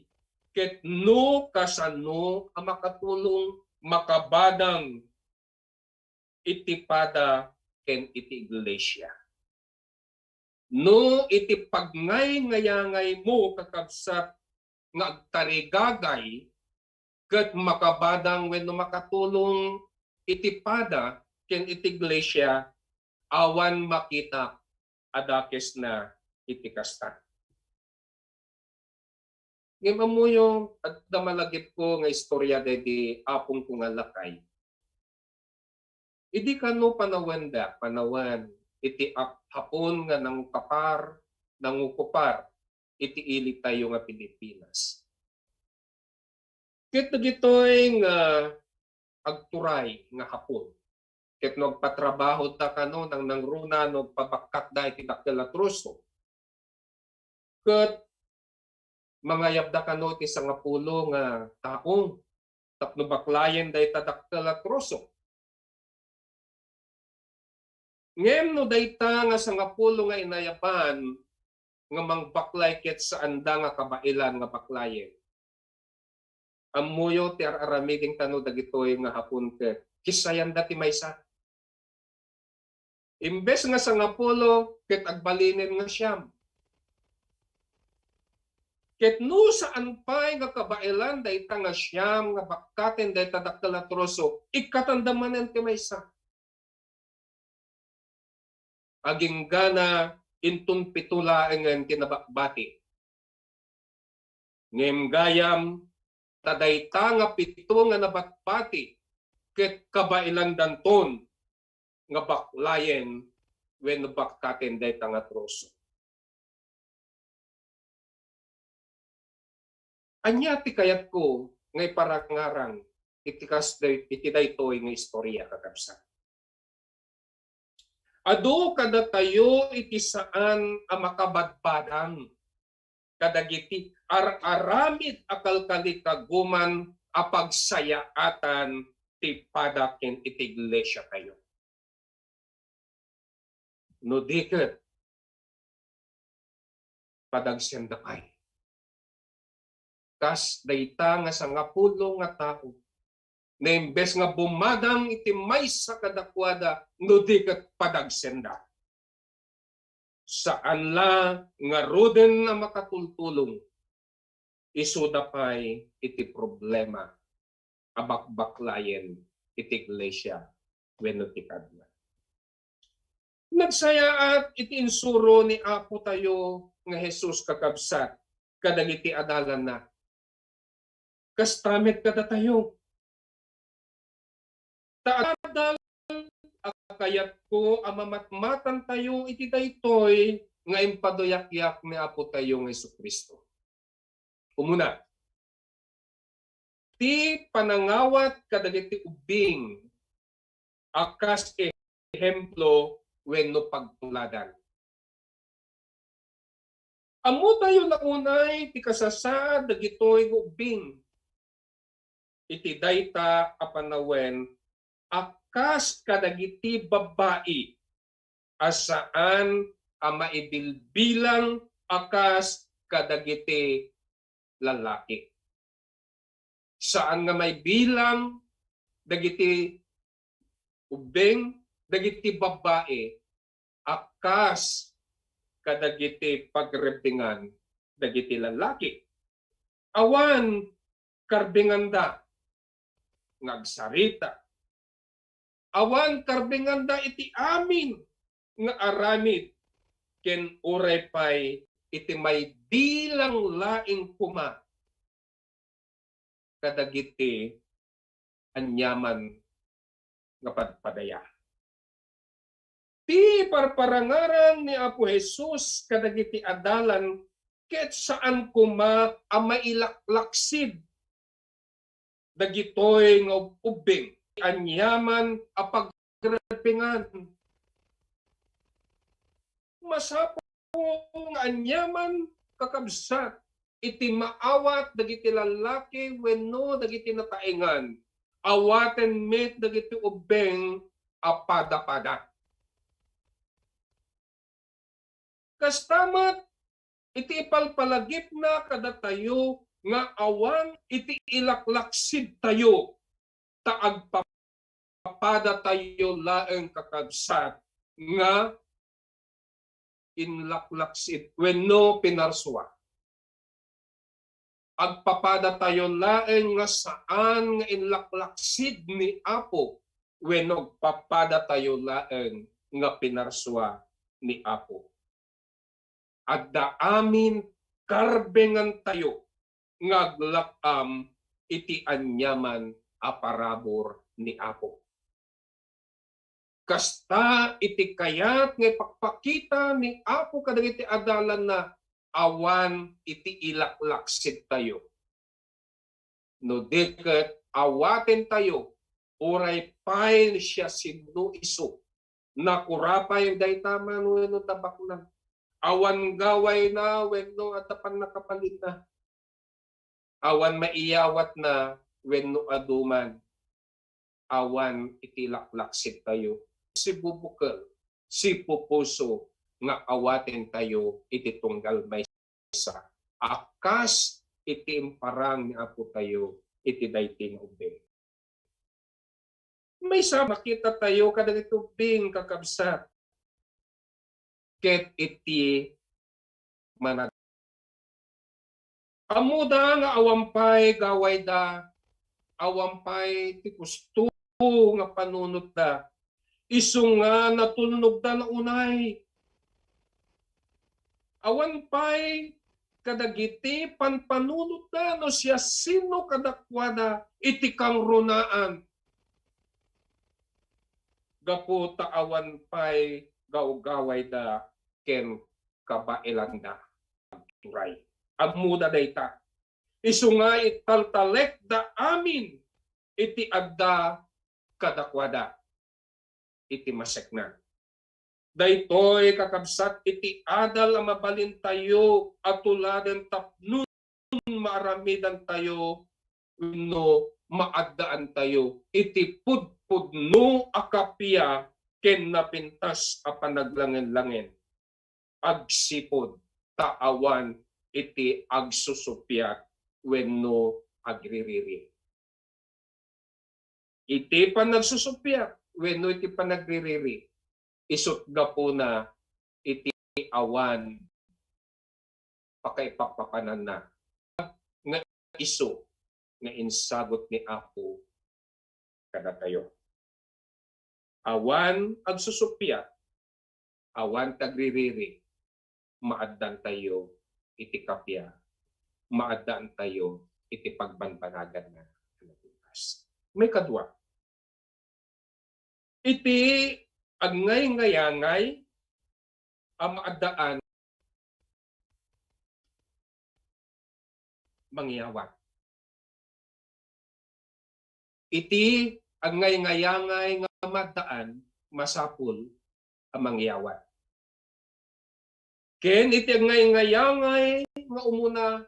ket no kasano a makatulong, makabadang iti pada ken iti iglesia. No iti pagngayngayangaymo, kakabsat, nga agtarigagay ket makabadang wenno makatulong iti pada ken iti iglesia, awan makita a dakesna iti kasta. Ngem ammoyo, adda malagipko nga istorya daydi apongko nga lakay. Idi kano panawenda, panawen iti ap-, hapon nga nangukapar, nangukupar iti ilitayo nga Pilipinas. Ket dagitoy nga agturay nga hapon, ket no agpatrabahoda kano, nangnangruna no agpabakkatda iti dakkel a troso, ket mangayabda kano iti sangapulo nga tao tapno baklayen dayta dakkel a troso. Ngem no dayta nga sangapulo nga inayaban nga mangbaklay ket saanda nga kabaelan nga baklayen, ammoyo ti ar-aramiden kano dagitoy nga hapon ket kisayanda ti maysa. Imbes nga sangapulo ket agbalinen nga siam. Ket no saan pay nga kabaelan dayta nga siam nga bakkaten dayta dakkel a troso, ikkatanda manen ti maysa. Aginggana inton pito laengen ti nabakbati. Ngem gayam, ta dayta nga pito nga nabakbati ket kabaelandanton nga baklayen wenno bakkaten dayta nga troso. Ania ti kayatko nga iparangarang iti kas-, iti daytoy nga istorya, kakabsat? Adu kadatayo iti saan a makabadbadang kadagiti ar-aramid a kalkalikaguman a pagsayaatan ti pada ken iti iglesiatayo. No di ket, padagsenda pay. Kas dayta nga sangapulo nga tao, na imbes nga bumadang iti maysa kadakuada, no di ket padagsenda. Saan la ngaruden a makatultulong, isuda pay iti problema a bakbaklayen iti iglesia wenno ti kagna. Nagsayaat iti insuro ni Apotayo nga Jesus, kakabsat, kadagiti adalanna. Kasta met kadatayo. Ta adal a kayatko a mamatmatantayo iti daytoy nga impaduyakyak ni Apotayo nga Jesu-Cristo. Umuna, ti panangawat kadagiti ubbing a kas ehemplo wenno pagtuladan. Ammotayo la unay ti kasasaad dagitoy nga ubbing iti dayta a panawen a kas kadagiti babbai a saan a maibilbilang a kas kadagiti lalaki. Saan nga maibilang dagiti ubbing, dagiti babbai a kas kadagiti pagrebbingan dagiti lalaki. Awan karbinganda nga agsarita. Awan karbinganda iti amin nga aramid ken uray pay iti maibilang laeng koma kadagiti aniaman nga padpadaya. Ti parparangarang ni Apo Jesus kadagiti adalan ket saan koma a mailaklaksid dagitoy nga ub-, ubbing aniaman a pagrebbingan. Masapul nga aniaman, kakabsat, iti maawat dagiti lallaki wenno dagiti nataengan, awaten met dagiti ubbing a pada-pada. Kasta met iti ipalpalagipna kadatayo nga awan iti ilaklaksidtayo, ta agpapadatayo laeng, kakabsat, nga inlaklaksid wenno pinarsua. Agpapadatayo laeng nga saan nga inlaklaksid ni Apo wenno agpapadatayo laeng nga pinarsua ni Apo. Adda amin karbengantayo nga aglak-am iti aniaman a parabur ni Apo. Kasta iti kayat nga ipakpakita ni Apo kadagiti adalanna, awan iti ilaklaksidtayo. No di ket awatentayo, uray pay no siasino isu. Nakurapay dayta man wenno tabaknang. Awan gawayna wenno adda pannakabalinna. Awan maiyawatna wenno adu man. Awan iti laklaksidtayo. Sibubukel, sipupuso nga awatentayo iti tunggal maysa a kas iti imparang ni Apotayo iti daytoy nga ubbing. Maysa makitatayo kadagiti ubbing, kakabsat, ket iti manag-, ammoda nga awan pay gawayda, awan pay ti gusto nga panunotda, isu nga natulnogda na unay. Awan pay kadagiti panpanunotda no siasino kadakuada iti kangrunaan, gapu ta awan pay gawgawayda ken kabaelanda. Agturay. Ammoda dayta. Isu nga italtalekda amin iti adda kadakuada iti masekna. Daytoy, kakabsat, iti adal a mabalintayo a tuladen tapno maaramidantayo wenno maaddaantayo iti pudpudno a kappia ken napintas a panaglangen-langen agsipud ta awan iti agsusuppiat wenno agririri. Iti panagsusuppiat wenno iti panagririri, isut' gapuna iti awan pakaipapapananna nga isu nga insagut ni Apo kadatayo. Awan agsusuppiat, awan ti agririri, maaddantayo iti kappia, maaddaantayo iti pagbanbanaganna a nabutas. Maikadua, iti agngayngayangay a maaddaan, mangyawat. Iti agngayngayangay nga maaddaan, masapul a mangyawat. Ken iti agngayngayangay nga umuna,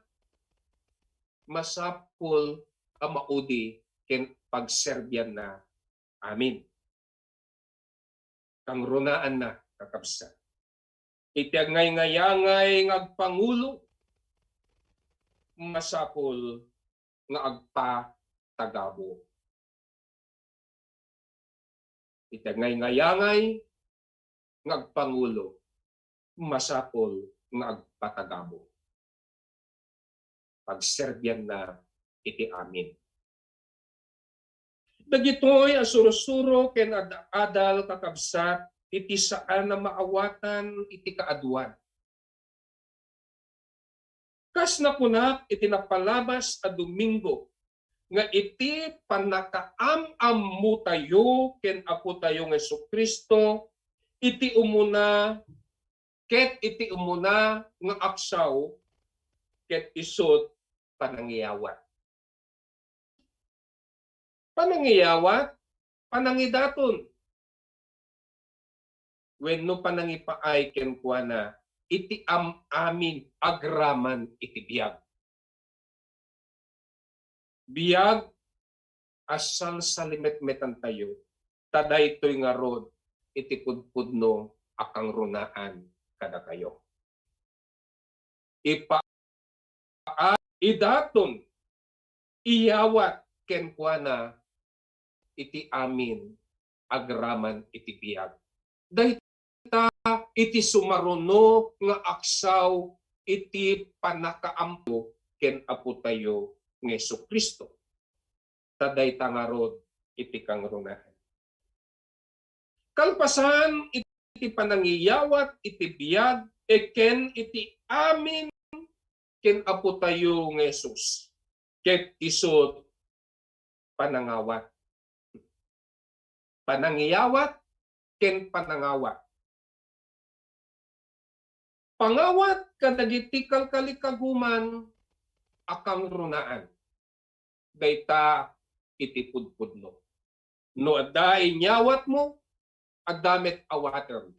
masapul a maudi ken pagserbianna amin. Kangrunaanna, kakabsat. Iti agngayngayangay nga agpangulo, masapul nga agpatagabo. Iti agngayngayangay nga agpangulo, masapul nga agpatagabo. Pagserbianna iti amin. Dagitoy a sursuro ken ad-, adal, kakabsat, iti saan a maawatan iti kaaduan. Kas nakunak iti napalabas a Domingo, nga iti pannakaam-ammotayo ken Apotayo nga Jesu-Cristo, iti umuna ket iti umuna nga aksaw, ket isut' panangiyawat. Panangiyawat, panangidaton, wenno panangipaay kenkuana iti am-amin agraman iti biag. Biag a salsalimetmetantayo, ta daytoy ngarud iti pudpudno a kangrunaan kadatayo. Ipa-, idaton, iyawat kenkuana iti amin agraman iti biag. Dayta iti sumaruno nga aksaw iti pannakaammo ken Apotayo nga Jesu-Cristo. Ta dayta ngarud iti kangrunaan. Kalpasan iti panangiyawat iti biag, e ken iti amin ken Apotayo nga Jesus, ket isut' panangawat. Panangiyawat, ken panangawat. Pangawat kadagiti kalkalikaguman a kangrunaan. Dayta iti pudpudno. No adda inyawatmo, adda met awatem.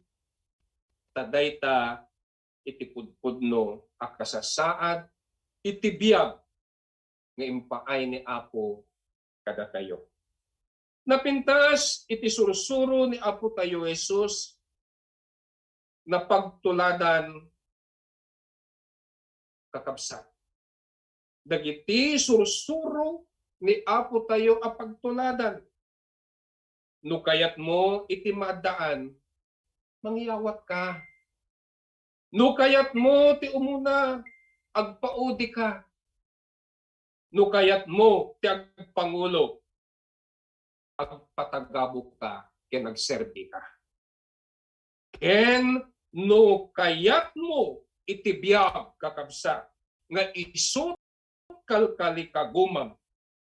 Ta dayta iti pudpudno a kasasaad iti biag nga impaay ni Apo kadatayo. Napintas iti sursuro ni Apo tayo Jesus, napagtuladan, kakabsat. Dagiti sursuro ni Apo tayo a pagtuladan. No kayatmo iti maaddaan, mangiyawatka. No kayatmo ti umuna, agpaudika. No kayatmo ti agpangulo, agpatagabukka ken agserbika. Ken no kayatmo iti biag, kakabsat, nga isu kalkalikagumam,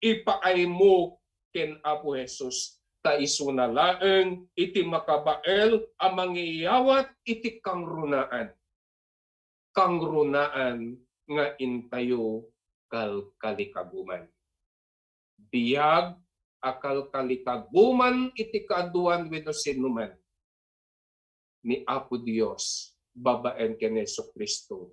ipaaymo ken Apo Jesus, ta isuna laeng iti makabael a mangiyawat iti kangrunaan. Kangrunaan nga intayo kalkalikaguman. Biag a kalkalikaguman iti kaaduan wenno sinuman ni Apo Dios babaen ken Jesu-Cristo.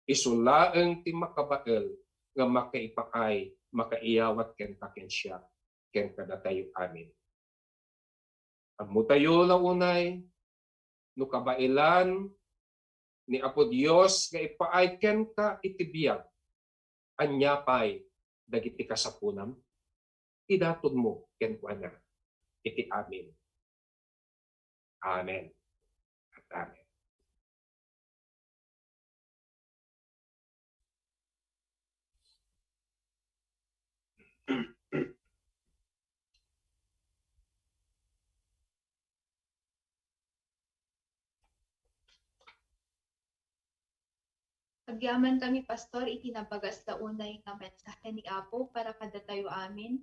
Isu laeng ti makabael nga makaipaay, makaiyawat kenka ken siak, ken kadatayo amin. Ammotayo la unay no kabaelan ni Apo Dios nga ipaay kenka iti biag. Ania pay dagiti kasapunam? Idatonmo kenkuana iti amin. Amen. Amen. Agyaman kami, Pastor, iti nabagas la unay nga mensahe ni Apo para kadatayo amin.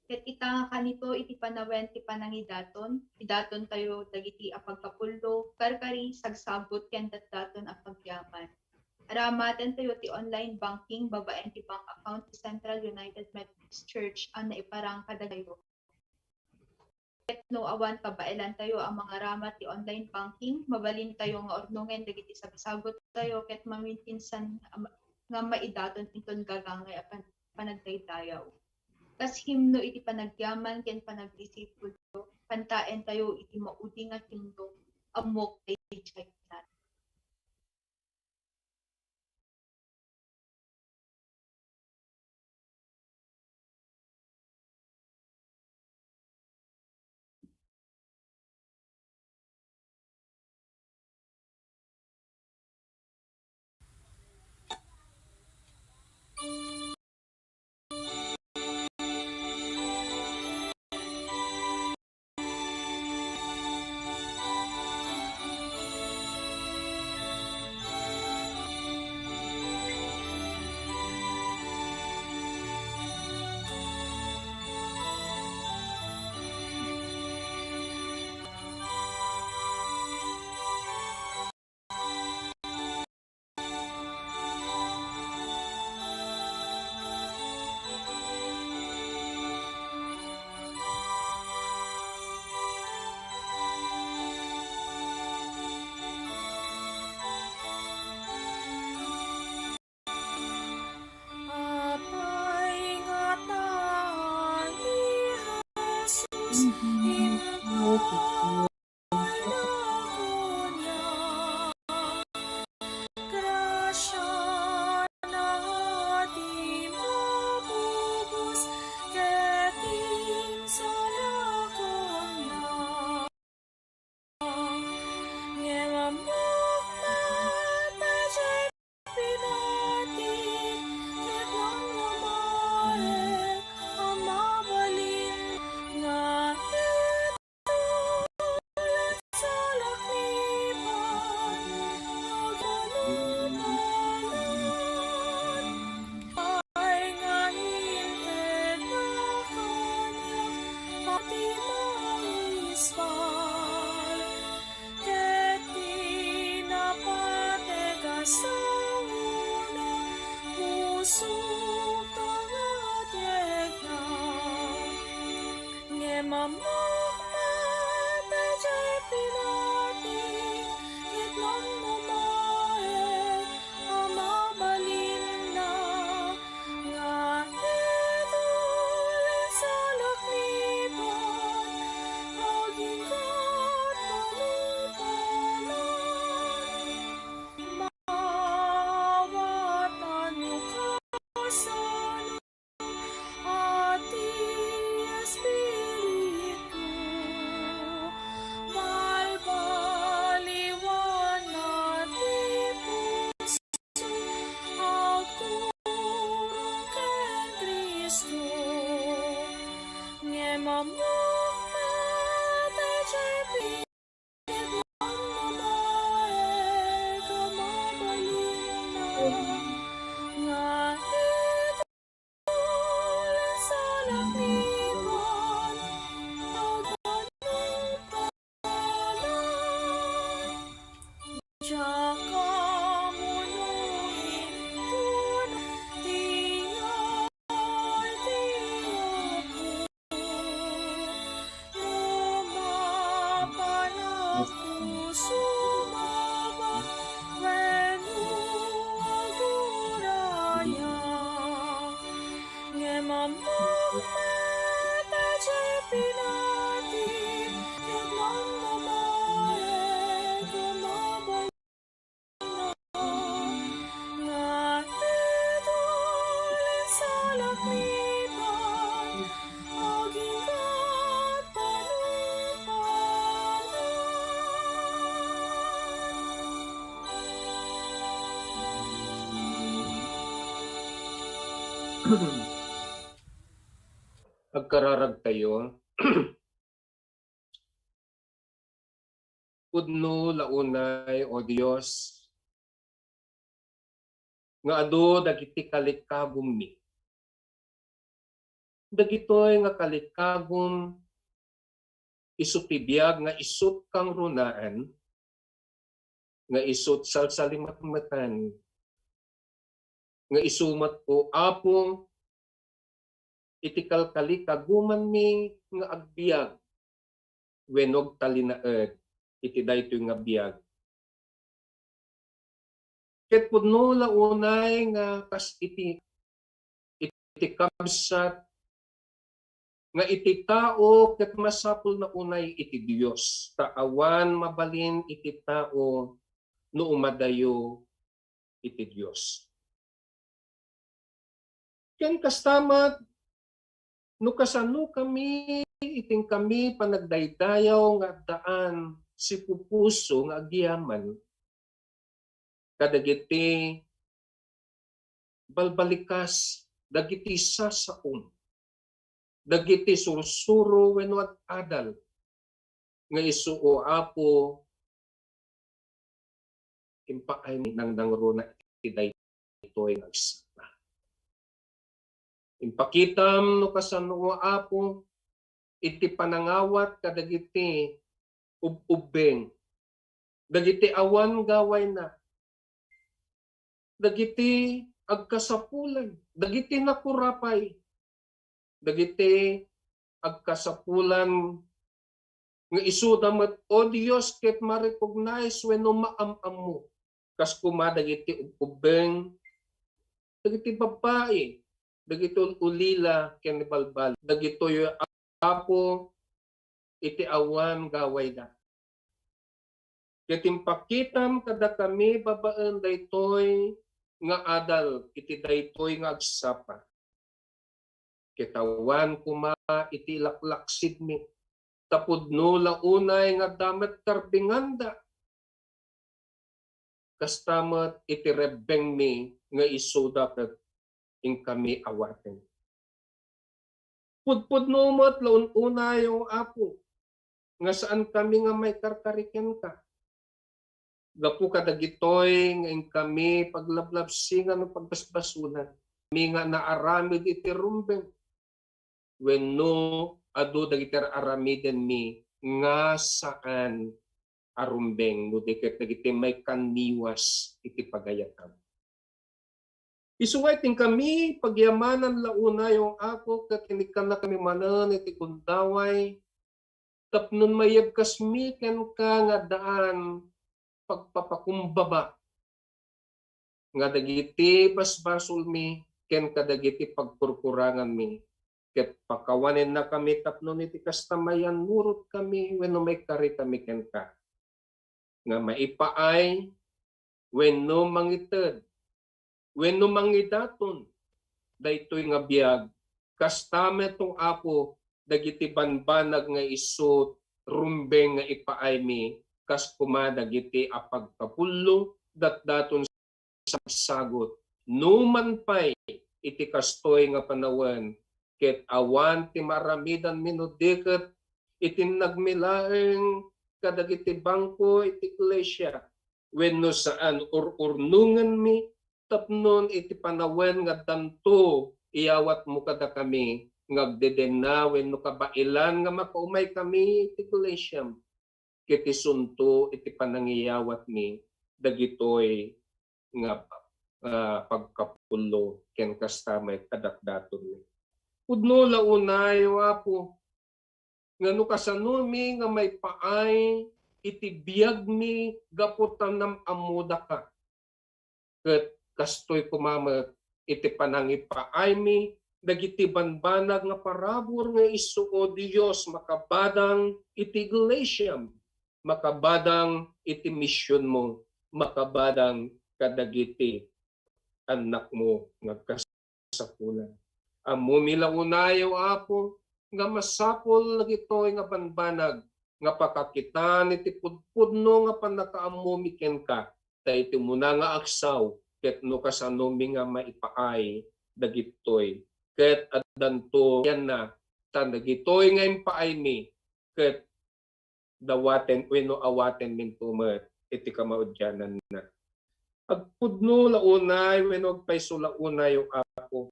Ket ita nga kanito iti panawen ti panangidaton, idaton tayo dagiti a pagkapullo, karkari, sagsabut, ken datdaton a pagyaman. Aramaten tayo ti online banking babaen ti bank account ti Central United Methodist Church a naiparang kadatayo. Ket no awan kabaelan tayo a mangarama ti online banking, mabalin tayo nga urnongen dagiti sagsabut tayo ket maminsan nga ma-, nga maidaton inton gagangay a pan-, panagdaydayaw. Kas himno iti panagyaman ken panagdisipulo, kantaen tayo iti maudi nga himno, Ammok daydiay. Apay nga ta ni Jesus, mhm, impoy na kaniak. Grasiana ti mabubos ket insalakanna. Ngem ammok met pay diay pinati ket namnamaek a mabalin nga Agkararagtayo. Pudno la unay, O Dios, nga adu dagiti kalikagummi. Dagitoy nga kalikagum isu ti biag nga isut kangrunaan, nga isut salsalimatmatan, nga isu met, O Apo, iti kalkalikagumanmi nga agbiag wenno agtalinaed iti daytoy nga biag. Ket pudno la unay nga kas iti, iti kabsat nga iti tao ket masapulna unay iti Dios, ta awan mabalin iti tao no umadayo iti Dios. Ken kasta met, no kasano kami iti inkami panagdaydayaw nga addaan sipupuso nga agyaman kadagiti balbalikas, dagiti sasaom, dagiti sursuro wenno ad-adal nga isu, O Apo, impaaymi nangnangruna iti daytoy nga agsapa. Impakitam no kasano, O Apo, iti panangawat kadagiti ub-ubbeng, dagiti awan gawayna, dagiti agkasapulan, dagiti nakurapay, dagiti agkasapulan nga isuda met, O Dios, ket ma-recognize wenno maam-ammo. Kas koma dagiti ub-ubbeng, dagiti babbai, dagiti ul-ulila ken balbal. Dagitoy, Apo, iti awan gawayda. Ket impakitam kadakami babaen daytoy nga adal iti daytoy nga agsapa. Ket awan koma iti laklaksidmi, ta pudno la unay nga adda met karbinganda. Kasta met iti rebbengmi nga isuda ket inkami awaten. Pudpudno met la un-unay, O Apo, nga saankami nga maikarkari kenka. Gapu kadagitoy nga inkami paglablabsingan o pagbasbasolan, mi nga naaramid iti rumbeng, wenno adu dagiti ar-aramidenmi nga saan a rumbeng no di ket dagiti maikanniwas iti pagayatam. Isu nga iti inkami pagyamanan la unay, O Apo, ket inikkannakami manen iti gundaway tapno maiyebkasmi kenka nga addaan pagpapakumbaba nga dagiti basbasolmi ken kadagiti pagkurkuranganmi, ket pakawanennakami tapno iti kasta, mayanurotkami wenno maikarikami kenka nga maipaay wenno mangited wenno mangidaton daytoy nga biag. Kasta met, O Apo, dagiti banbanag nga isu rumbeng nga ipaaymi, kas koma dagiti a pagkapullo datdaton sagsagut. Numan pay iti kastoy nga panawen, ket awan ti maaramidanmi no di ket iti nagmilaeng kadagiti bangko iti iglesia, wenno saan, ur-urnongenmi tapnon iti panawen nga addanto, iyawatmo kadakami nga agdedenna wenno kabaelan nga makaumaykami iti iglesiam, ket isunto iti panangiyawatmi dagitoy nga, ah, pagkapullo ken kasta met a datdatonmi. Pudno la unay, O Apo, nga no kasanomi nga maipaay iti biagmi gapu ta nam-ammodaka. Ket kastoy koma met iti panangipaaymi dagiti banbanag nga parabur nga isu, O Dios, makabadang iti iglesiam, makabadang iti misionmo, makabadang kadagiti annakmo nga agkasapulan. Ammomi la unay, O Apo, nga masapul dagitoy nga banbanag nga pakakitaan iti pudpudno nga pannakaammomi kenka, ta iti umuna nga agsaw ket no kasanomi nga maipaay dagitoy ket addanto yanna, ta dagitoy nga impaaymi ket dawaten wenno awatenminto met iti kamaudiananna. Agpudno la unay wenno agpayso la unay, O Apo,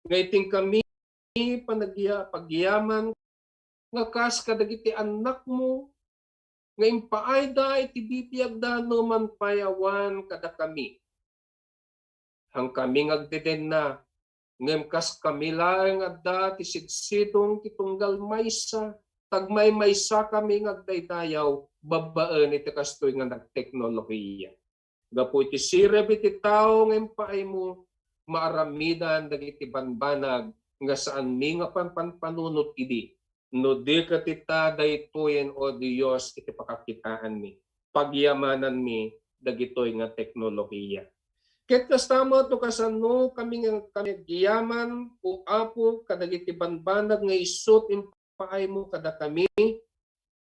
nga idinkami panagya-, pagyaman nga kas kadagiti annakmo nga impaayda iti bibiagda no man pay awan kadakami. Hankami nga agdedenna, ngem kas kami laeng adda ti sidsidong ti tunggal maysa, tagmaymaysakami nga agdaydayaw babaen iti kastoy nga nagteknolohiya. Gapu iti sirib iti tao nga impaaymo, maaramidan dagiti banbanag nga saanmi nga panpanpanunot idi. No di ket ita daytoyen, O Dios, iti pakakitaanmi, pagyamananmi dagitoy nga teknolohiya. Ket kasta met no kasano kami nga kami agyaman, O Apo, kadagiti banbanag nga isu ti impaaymo kadakami,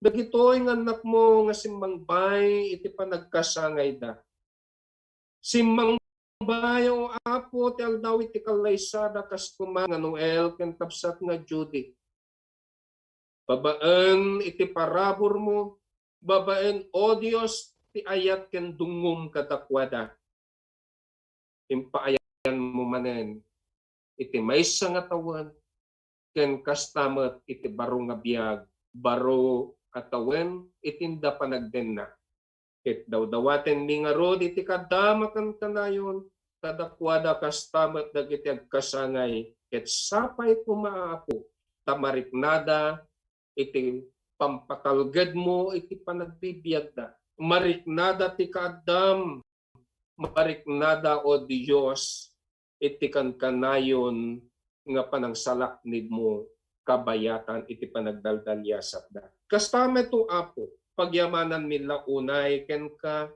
dagitoy nga annakmo nga simmangbay iti panagkasangayda. Simmangbay, O Apo, ti aldaw iti kallaysada kas koma nga Noel ken kabsat nga Judy. Babaen iti paraburmo, babaen, O Dios, ti ayat ken dungngom kadakuada. Impaayanmo manen iti maysa nga tawen, ken kasta met iti baro nga biag, baro a tawen, iti inda panagdenna. Ket dawdawatenmi ngarud iti kaadda a kankanayon kadakuada kasta met dagiti agkasangay, ket sapay koma a Apo, ta mariknada iti pampatalgedmo iti panagbibiagda. Mariknada ti kaaddam, mariknada, O Dios, iti kankanayon nga panangsalaknibmo kabayatan iti panagdaldaliasatda. Kasta met, O Apo, pagyamananmi la unay kenka,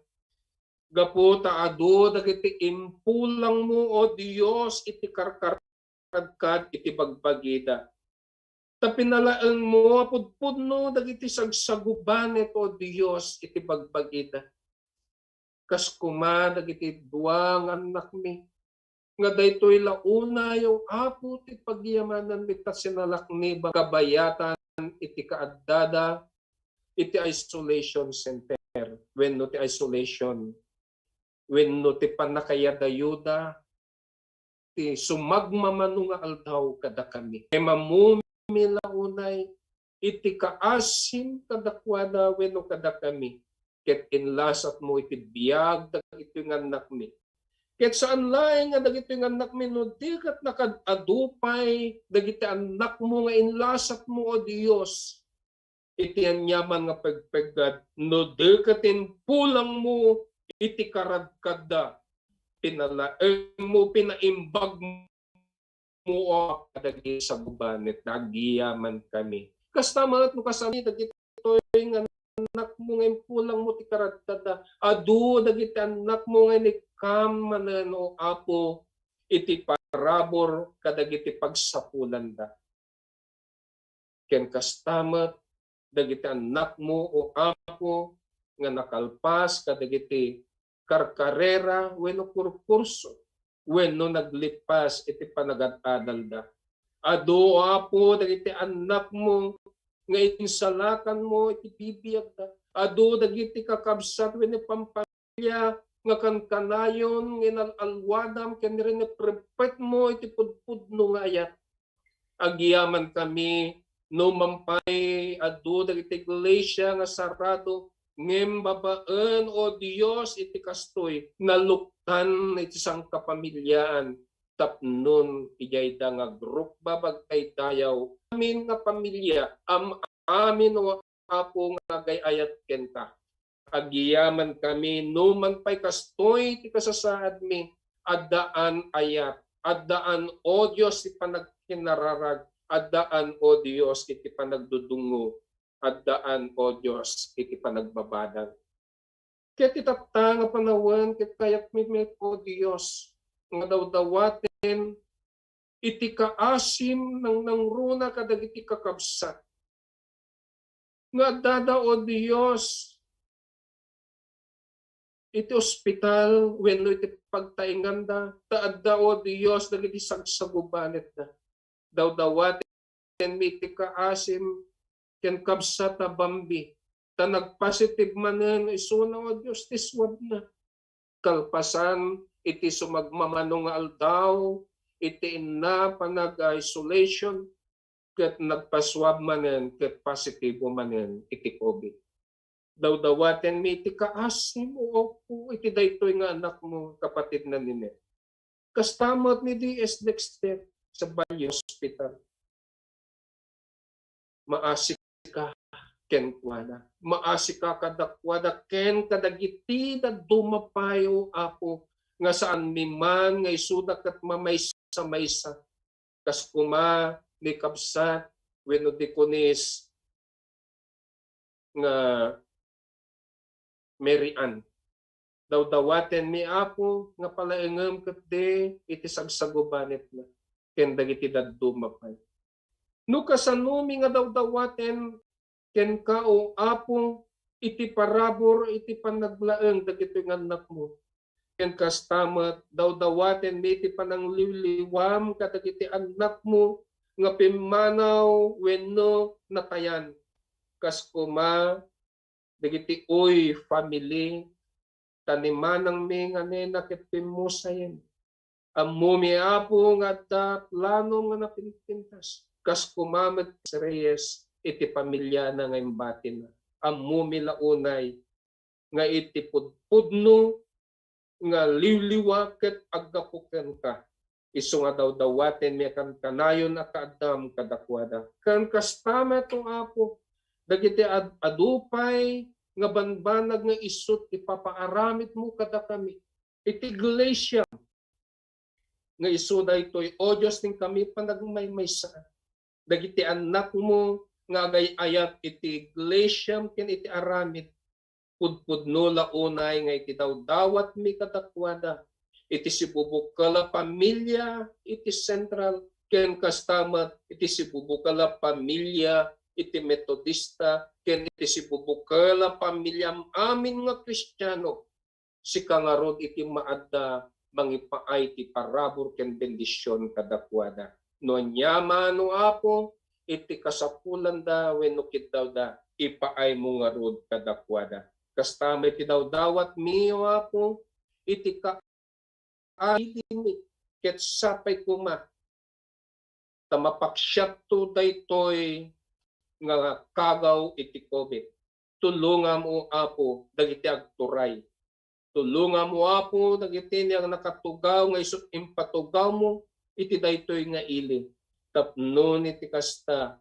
gapu ta adu dagiti impulangmo, O Dios, iti karkaradkad iti bagbagida. Ta pinalaengmo a pudpudno dagiti sagsagubanit, O Dios, iti bagbagida. Kas koma dagiti dua nga annakmi, nga daytoy la unay, O Apo, ti pagyamananmi ta sinalaknibam kabayatan iti kaaddada iti isolation center wenno ti isolation wenno ti pannakayadayuda ti sumagmamano nga aldaw kadakami. Imammomi la unay iti kaasim kadakuada wenno kadakami, ket inlasatmo iti biag dagitoy nga annakmi. Ket saan laeng nga dagitoy nga annakmi no di ket nakaad-adu pay dagiti annakmo nga inlasatmo, O Dios, iti aniaman nga pegpeggad, no di ket impulangmo iti karadkadda, pinalaengmo, pinaimbagmo, O Apo, kadagiti sagubanit, nagyamankami. Kasta met no kasano dagitoy nga annakmo nga impulangmo ti karadkadda, adu dagiti annakmo nga inikkam manen, O Apo, iti parabur kadagiti pagsapulanda. Ken kasta met dagiti annakmo, O Apo, nga nakalpas kadagiti karkarera wenno kurkurso wenno naglippas iti panagad-adalda. Adu, O Apo, dagiti annakmo nga insalakanmo iti bibiagda. Adu dagiti kakabsat wenno pampamilya nga kankanayon nga inal-alwadam ken rineprepetmo iti pudpudno nga ayat. Agyamankami no man pay adu dagiti iglesia nga sarado, ngem babaen, O Dios, iti kastoy, naluktan iti sangkapamiliaan tapnon idiayda nga agrupba bagtay dayaw. Amin nga pamilya, am-amin, O Apo, nga agay-ayat kenka. Agyamankami no man pay kastoy ti kasasaadmi, addaan ayat, addaan, O Dios, ti panagkinararag, addaan, O Dios, iti panagdudungngo, addaan, O Dios, iti panagbabadang. Ket itatta nga panawen ket kayatmi met, O Dios, nga dawdawaten iti kaasim nangnangruna kadagiti kakabsat nga addada, O Dios, iti ospital wenno iti pagtainganda, ta adda, O Dios, dagiti sagsagubanetda. Dawdawatenmi iti kaasim ken kabsat a Bambi, ta nagpositive manen isuna, O Dios, ti swabna. Kalpasan iti sumagmamano nga aldaw, iti inna panag-isolation, ket nagpaswab manen ket positibo manen iti covid. Dawdawatenmi iti kaasim, O Apo, iti daytoy nga anakmo, kapatid na Ninette. Kasta met ni D S Dexter sa Valle Hospital. Maasika kenkuana. Maasika kadakuada ken kadagiti dadduma pay, O Apo, nga saanmi man nga isuda ket mamaysa-maysa. Kas koma ni kabsat wenno Deaconess nga Mary Ann. Dawdawatenmi, Apo, nga palaengem ketdi iti sagsagubanetna ken dagiti dadduma pay. No kasanomi nga dawdawaten kenka, O Apo, iti parabur iti panaglaeng dagitoy nga annakmo, ken kasta met, dawdawatenmi iti panangliwliwam kadagiti annakmo nga pimmanaw wenno natayan. Kas koma dagiti Uy family, ta ni manangmi nga nena ket pimmusayen. Ammomi, Apo, nga adda planom nga napinpintas. Kas koma met Reyes iti pamiliana nga imbatina. Ammomi la unay nga iti pudpudno nga liwliwa ket aggapu kenka. Isu nga dawdawatenmi a kankanayon a kaaddam kadakuada. Ken kasta met, O Apo, dagiti ad-, adu pay nga banbanag nga isu ti ipapaaramidmo kadakami iti iglesia nga isu daytoy, O Dios, ti inkami panagmaymaysa. Dagiti annakmo nga agay-ayat iti iglesiam ken iti aramid, pudpudno la unay nga iti dawdawatmi kadakuada, iti sibubukel a pamilia iti Central, ken kasta met iti sibubukel a pamilia iti Metodista, ken iti sibubukel a pamilia amin nga Kristiano. Sika ngarud iti maadda mangipaay ti parabur ken bendision kadakuada. No ania man, O Apo, iti kasapulanda wenno kiddawda, ipaaymo ngarud kadakuada. Kasta met ti dawdawatmi, O Apo, iti ka-, kailimi, ket sapay koma ta mapaksiatto daytoy nga kagaw iti covid. Tulongam, O Apo, dagiti agturay. Tulongam, O Apo, dagiti nga nakatugaw nga isut' impatugawmo iti daytoy nga ili. Tapno iti kasta,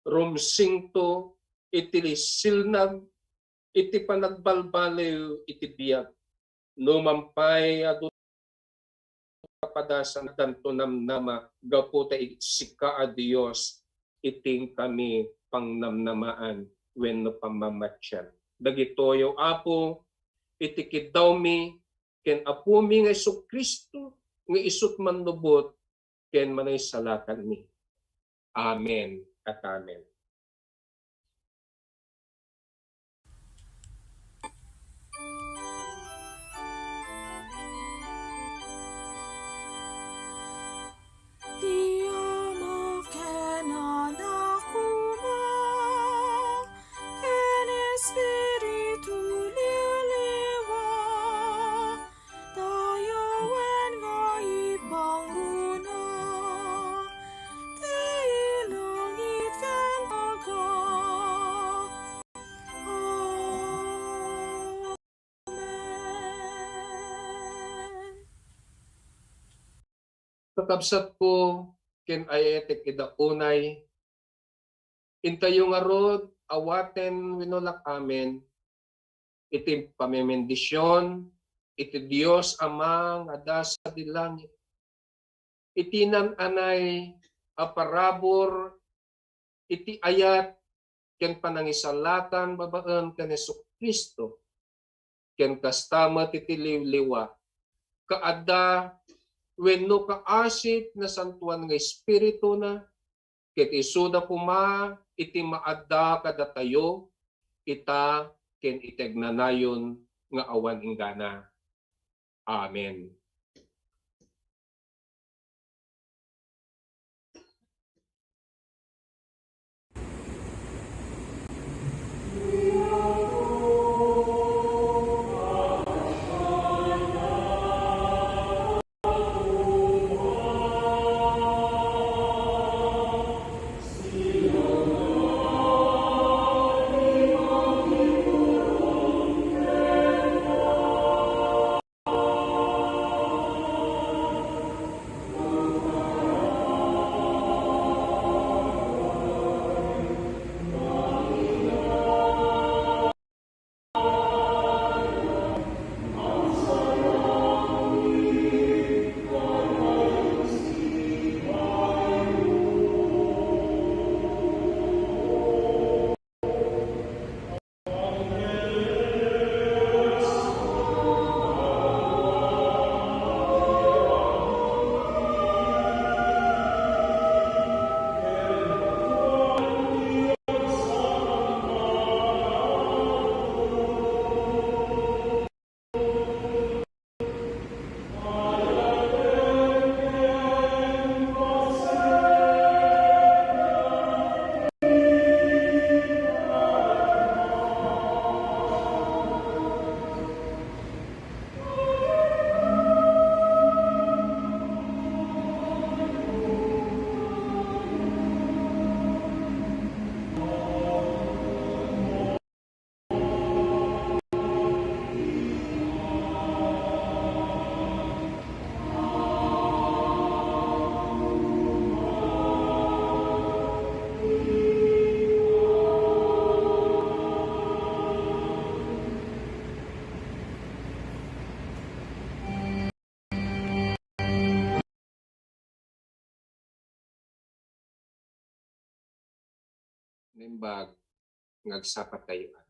rumsingto iti silnag iti panagbalbaliw iti biag. No man pay adu kapadasan, addanto namnama gapu ta sika a Dios iti inkami pangnamnamaan wenno pammamatian. Dagitoy, O Apo, iti kiddawmi ken Apomi nga Jesu-Cristo, nga isut' mannubot ken manangsalakanmi. Amen ket amen. Kabsatko ken ay-ayatek ida unay, intayo ngarud awaten wenno lak-amen iti pamemendisyon iti Dios Ama nga adda sadi langit, iti naan-anay a parabur iti ayat ken panangisalatan babaen ken Jesu-Cristo, ken kasta met iti liwliwa, kaadda wenno kaasi ti Nasantoan nga Espirituna, ket isuda koma iti maadda kadatayo, ita ken iti agnanayon nga awan inggana. Amen. Naimbag nga agsapa tayo.